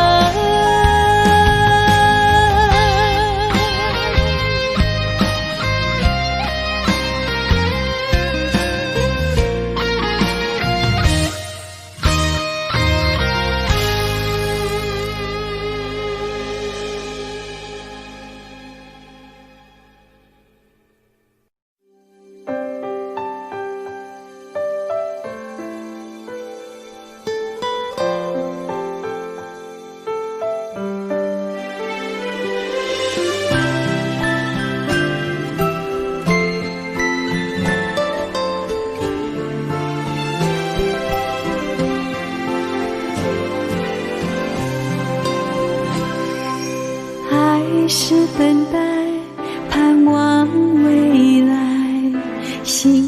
愛是等待，盼望未來，心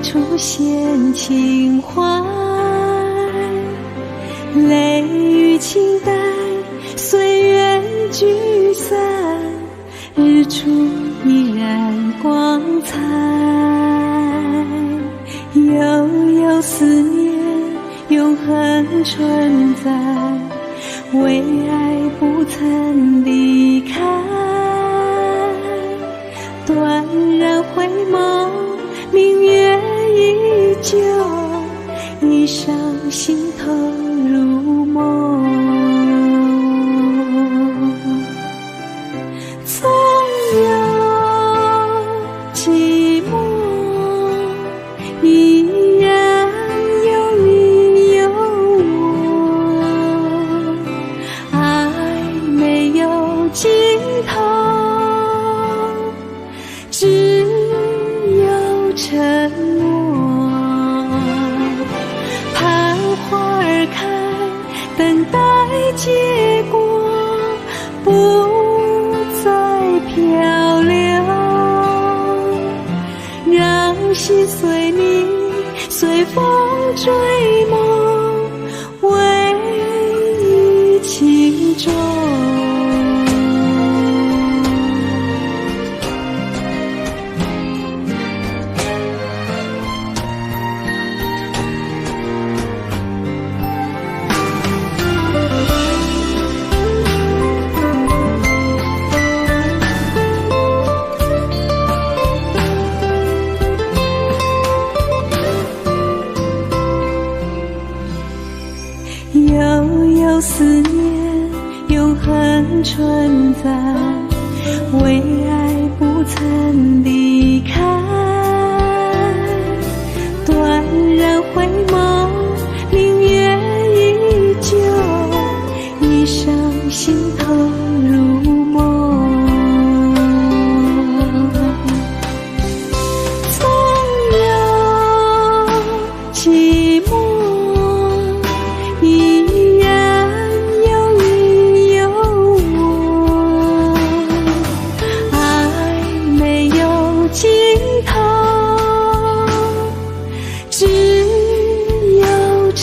兒出現情懷，淚雨清淡，歲月聚散，日出依然光彩，悠悠思念永恆存在，為愛不曾離開。斷然回眸，明月依舊，一上心頭如夢。總有寂寞，依然有你有我。愛沒有盡頭，只有承諾。盼花兒開，等待結果，不再漂流。讓心隨你，隨風追夢，為情終。悠悠思念，永恆存在，為愛不曾離開。斷然回眸，明月依舊，一上心頭如夢。總有寂寞，依然有你有我。愛沒有盡頭，只有承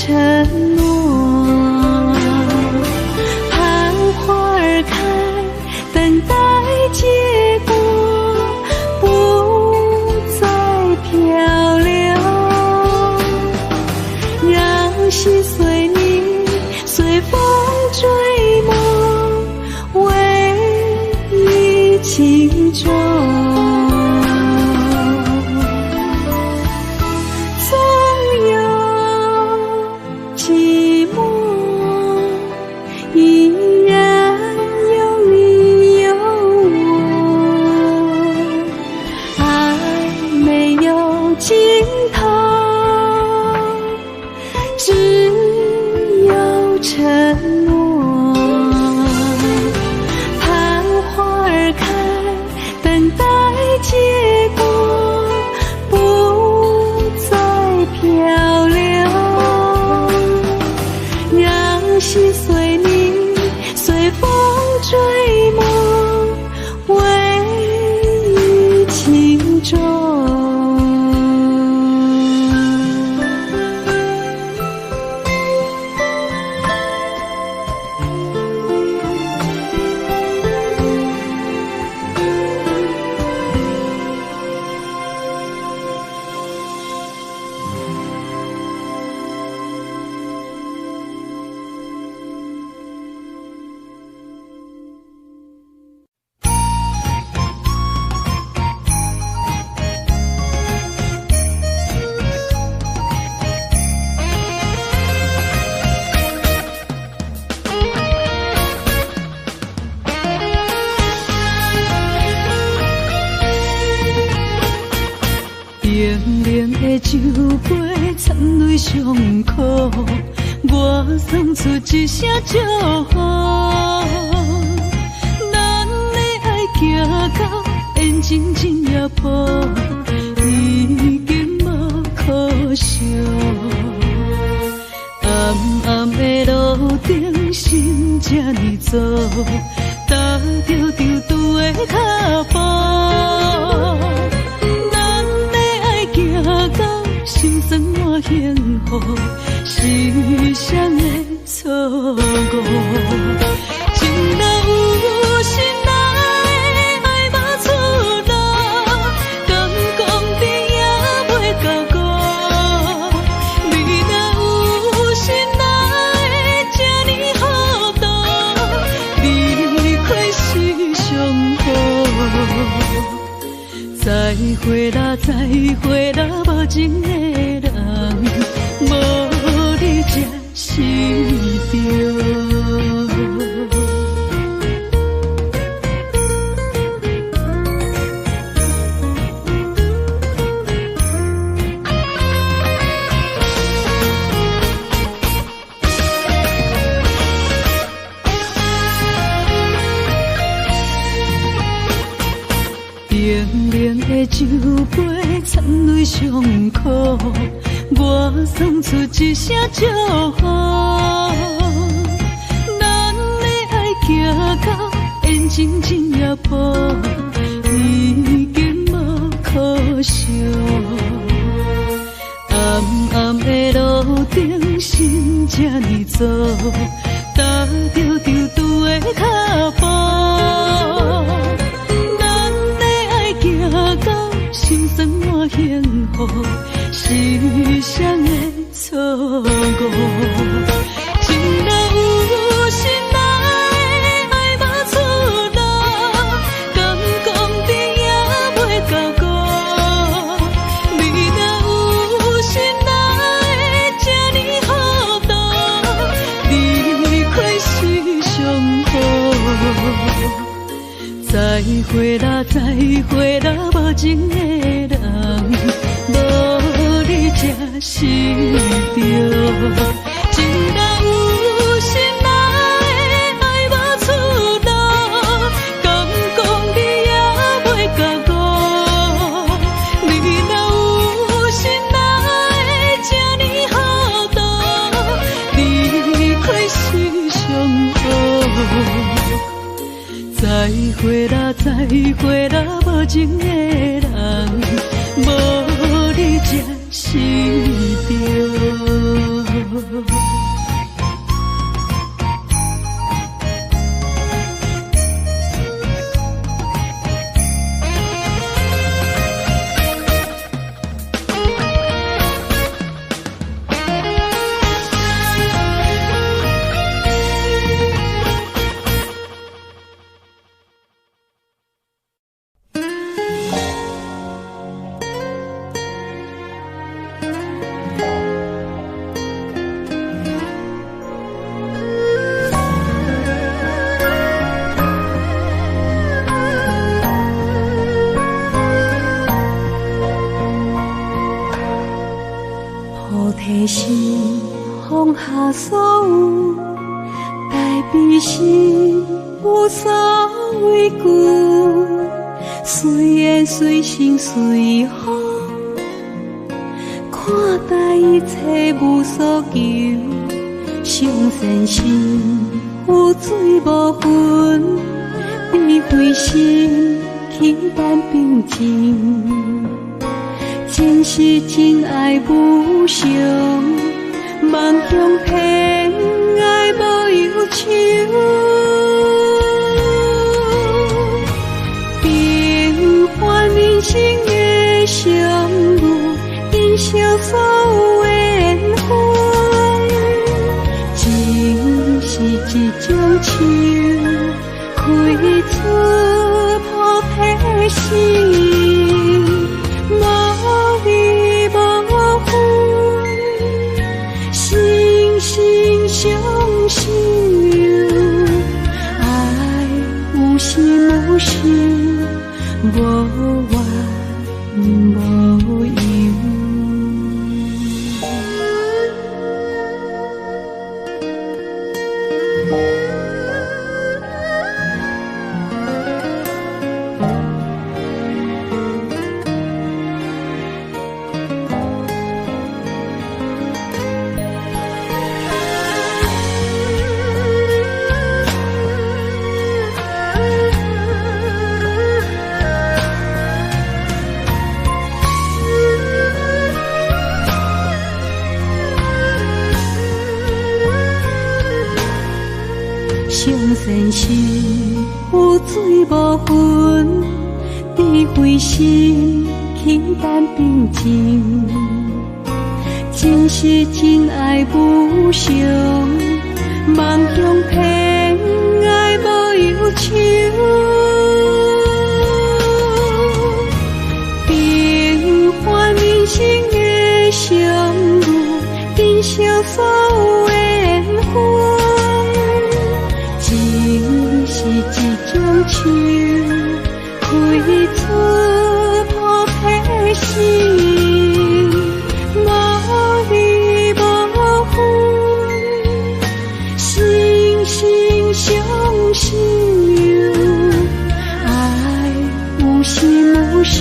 諾。盼花兒開，等待結果，不再漂流。讓心隨你，隨風追夢，為情終。總有寂寞，依然有你有我。愛沒有盡頭，只有承諾。盼花兒開，等待結果，不再漂流。讓心隨你，隨風追夢，為情終。冰冷的酒杯掺泪伤苦，我送出一声祝福。咱的爱行到缘情这也步，已经无可惜。暗暗的路灯，心这呢糟，踏著长长的脚步。行到心酸换幸福，是谁的错误？情若有心来，爱无出路，敢讲你也袂到孤。你若有心来，这呢糊涂，會啦，再會啦，無情的人，無你才是對。冰冷的酒杯，残泪伤苦，我送出一声祝福。咱的愛行到緣情這步，已經無可惜。暗暗的路燈，心這呢濁，踏著長途的腳步。心酸我幸福，是誰的錯誤？情若有心，哪會愛無出路？敢講你也袂到孤。你若有心，哪會這呢糊塗？離開是上好。再會啦，再會啦，無情的人，無你才是對。情若有心，哪會愛無出路？敢講你也袂到孤。你若有心，哪會這呢糊塗？離開是上好。再會啦，再會啦，無情的人，無你才是對。菩提心放下所有，大悲心無所畏懼，隨緣隨性隨風，看待一切無所求。上善心有罪無分，智慧心起但平靜。真是真愛無常，望向天愛無憂愁。平凡人生的相遇，珍惜所有緣分。情是一種樹，開出菩提心。無離無分，心心相惜，愛有時無時，無怨無憂。上善心有罪無分，智慧心起但平靜。真是真愛無常，望向天愛無憂愁。平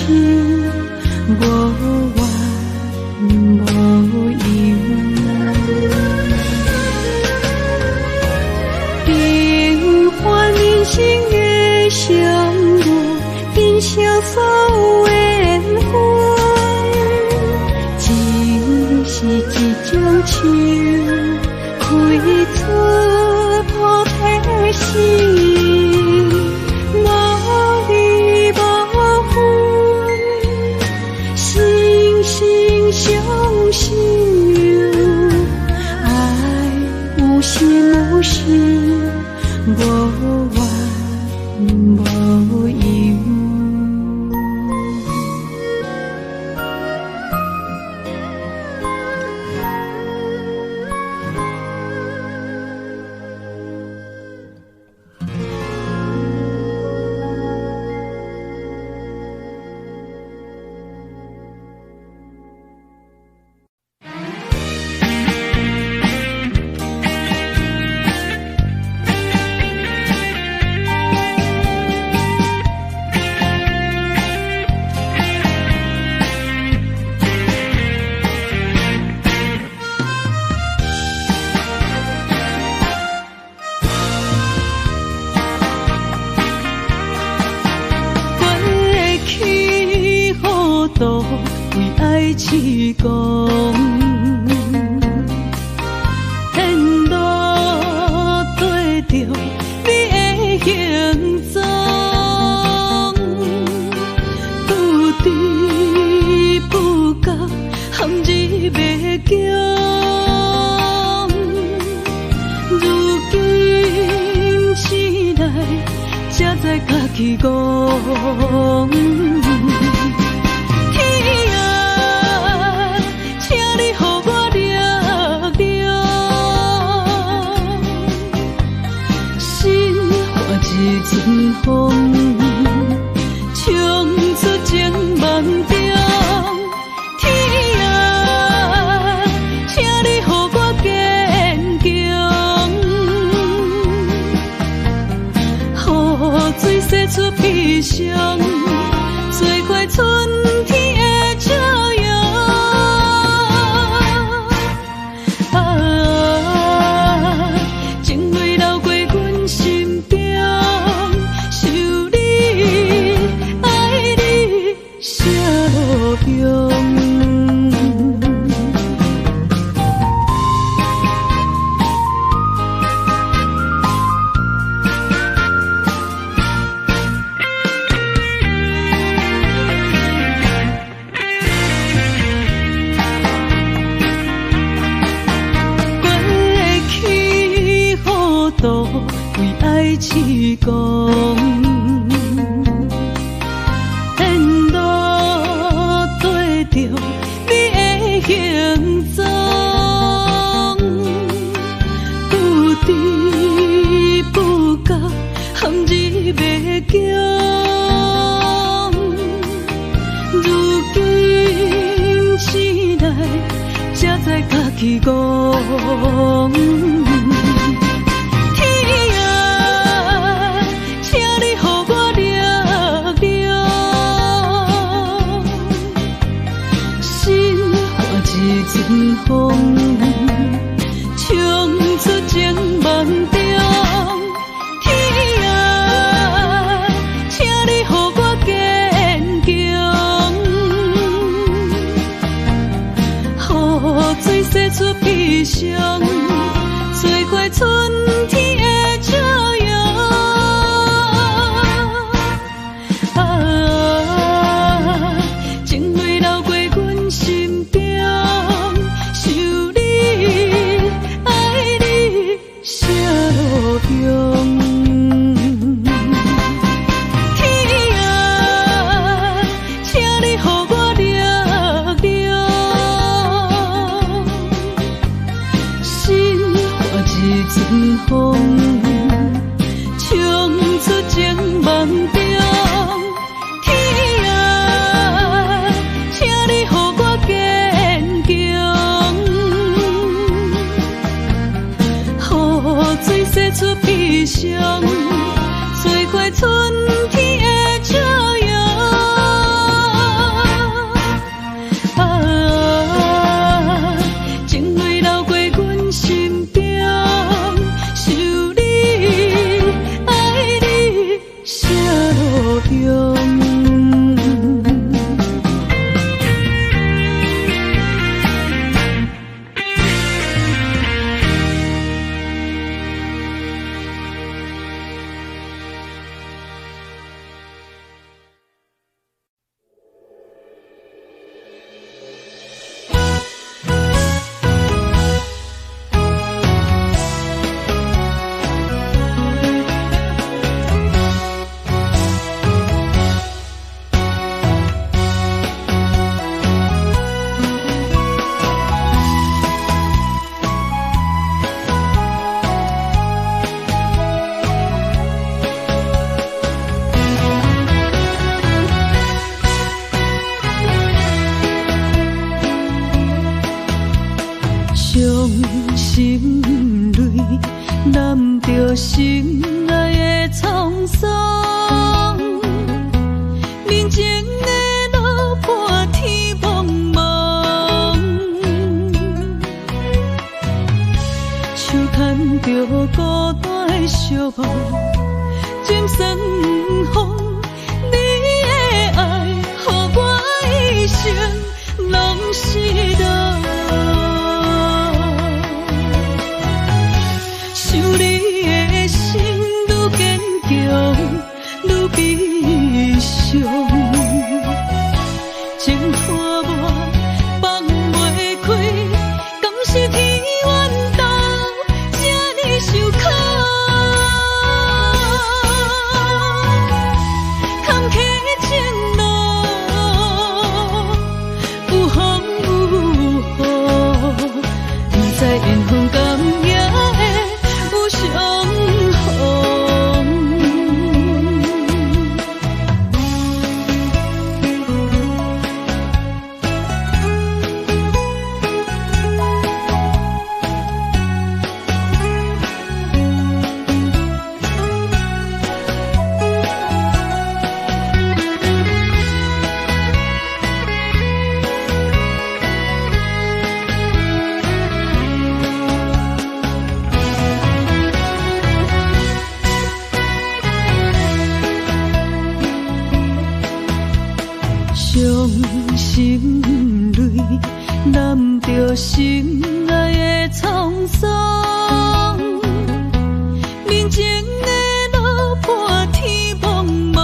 無怨無憂。平凡人生的相遇，珍惜所有緣分，情是一種樹，開出菩提心，無離無分，心心相惜，愛有心無心，無怨無憂。過去糊塗，為愛痴狂，沿路綴著你的行蹤，不知不覺陷入迷宮，如今醒來，才知家己戇。天啊，請你予我力量，心換一陣風，衝出情網中。天啊，請你予我堅強，雨水洗出悲傷，找回春天的笑容。啊，情淚流過阮心中，想你，愛你，啥路用？過去糊塗，為愛痴狂，沿路綴著你的行蹤，不知不覺陷入迷宮，如今醒來，才知家己戇。天啊，請你予我力量，心換一陣風，衝出情網中。天啊，請你予我堅強，雨水洗出悲傷，找回春天的笑容。啊，情淚流過阮心中，想你，愛你，啥路用？天啊，請你予我力量，心換一陣風，衝出情網中。天啊，請你予我堅強，雨水洗出悲傷，找回春天的笑容。著心內的創傷，面前的路破天茫茫，手牽著孤單的寂寞，枕酸風，你的愛予我一生攏失落。想你的心愈堅強，愈悲傷，情拖我放袂開，敢是天怨斗這呢受苦？坎坷情路，有風有雨，不知緣分敢也會有相逢。傷心淚染著心內的創傷，面前的路破天茫茫，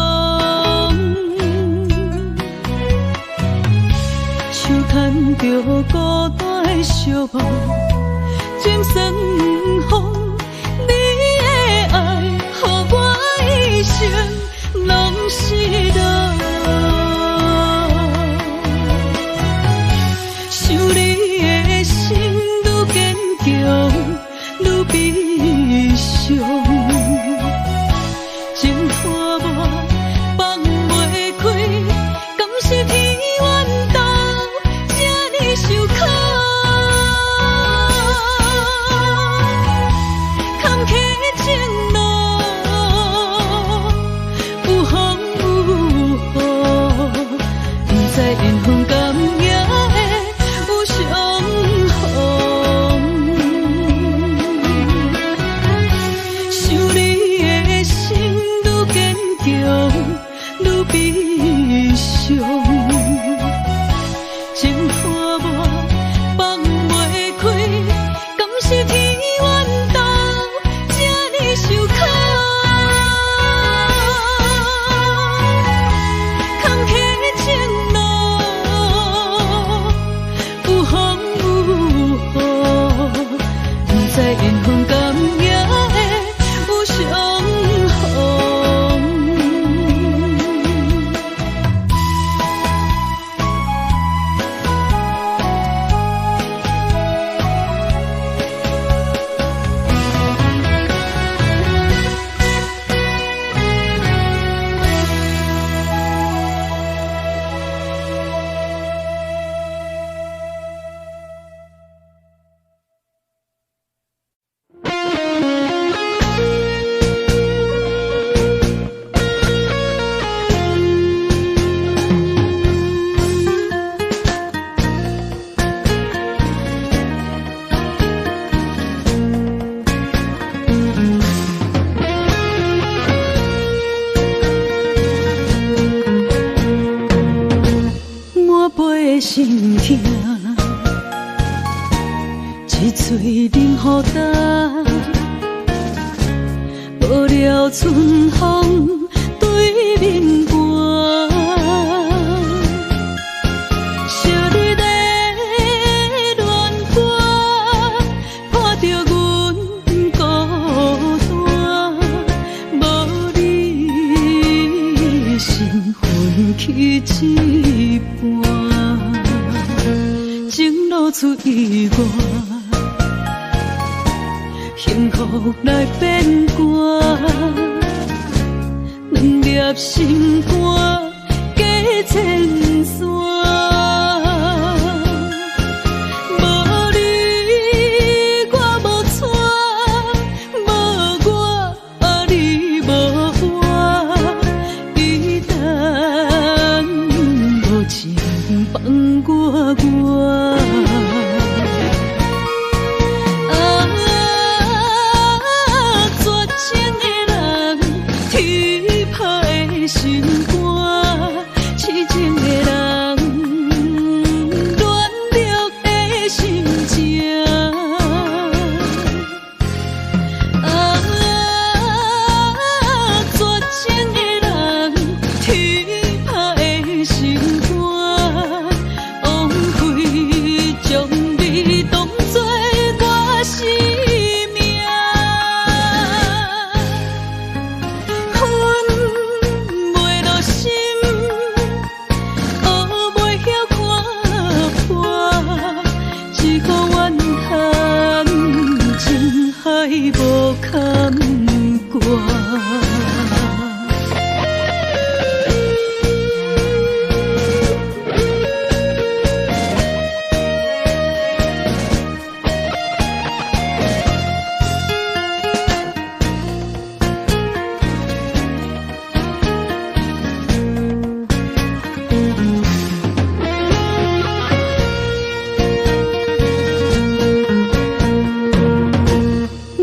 手牽著孤單的寂寞，枕酸風，你的愛予我一生攏失落。想你的心愈堅強，愈悲傷，情拖我放袂開，敢是天怨斗這呢受苦？坎坷情路，有風有雨，不知緣分敢也會有相逢。想你的心愈堅強，愈悲傷，情拖我放袂開，敢是天怨斗這呢受苦？坎坷情路，有風有雨，不知緣分敢也會有相逢。满杯心痛，一喙冷雨干，无聊春风对面寒。昔日的恋歌，伴著阮孤單，無你心分去一半，情路出意外，幸福來變寒，兩粒心肝隔千山。無你我無娶，無我無牽掛。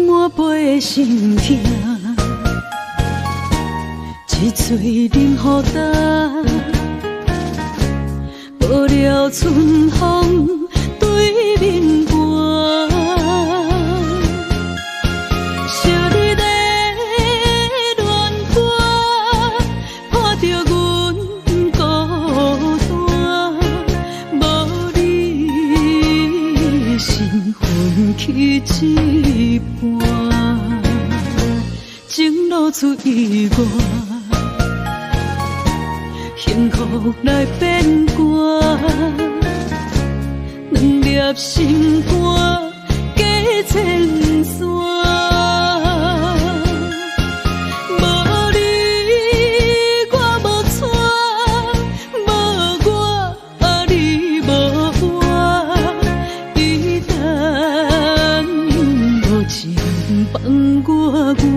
我陪心疼，一喙冷雨干，无聊春风对面寒。昔日的恋歌，伴著阮孤单，无你心分去一半。情路出意外，幸福来变卦，两粒心肝隔千山。无你我无娶，无我你无我，伊等无情放我我。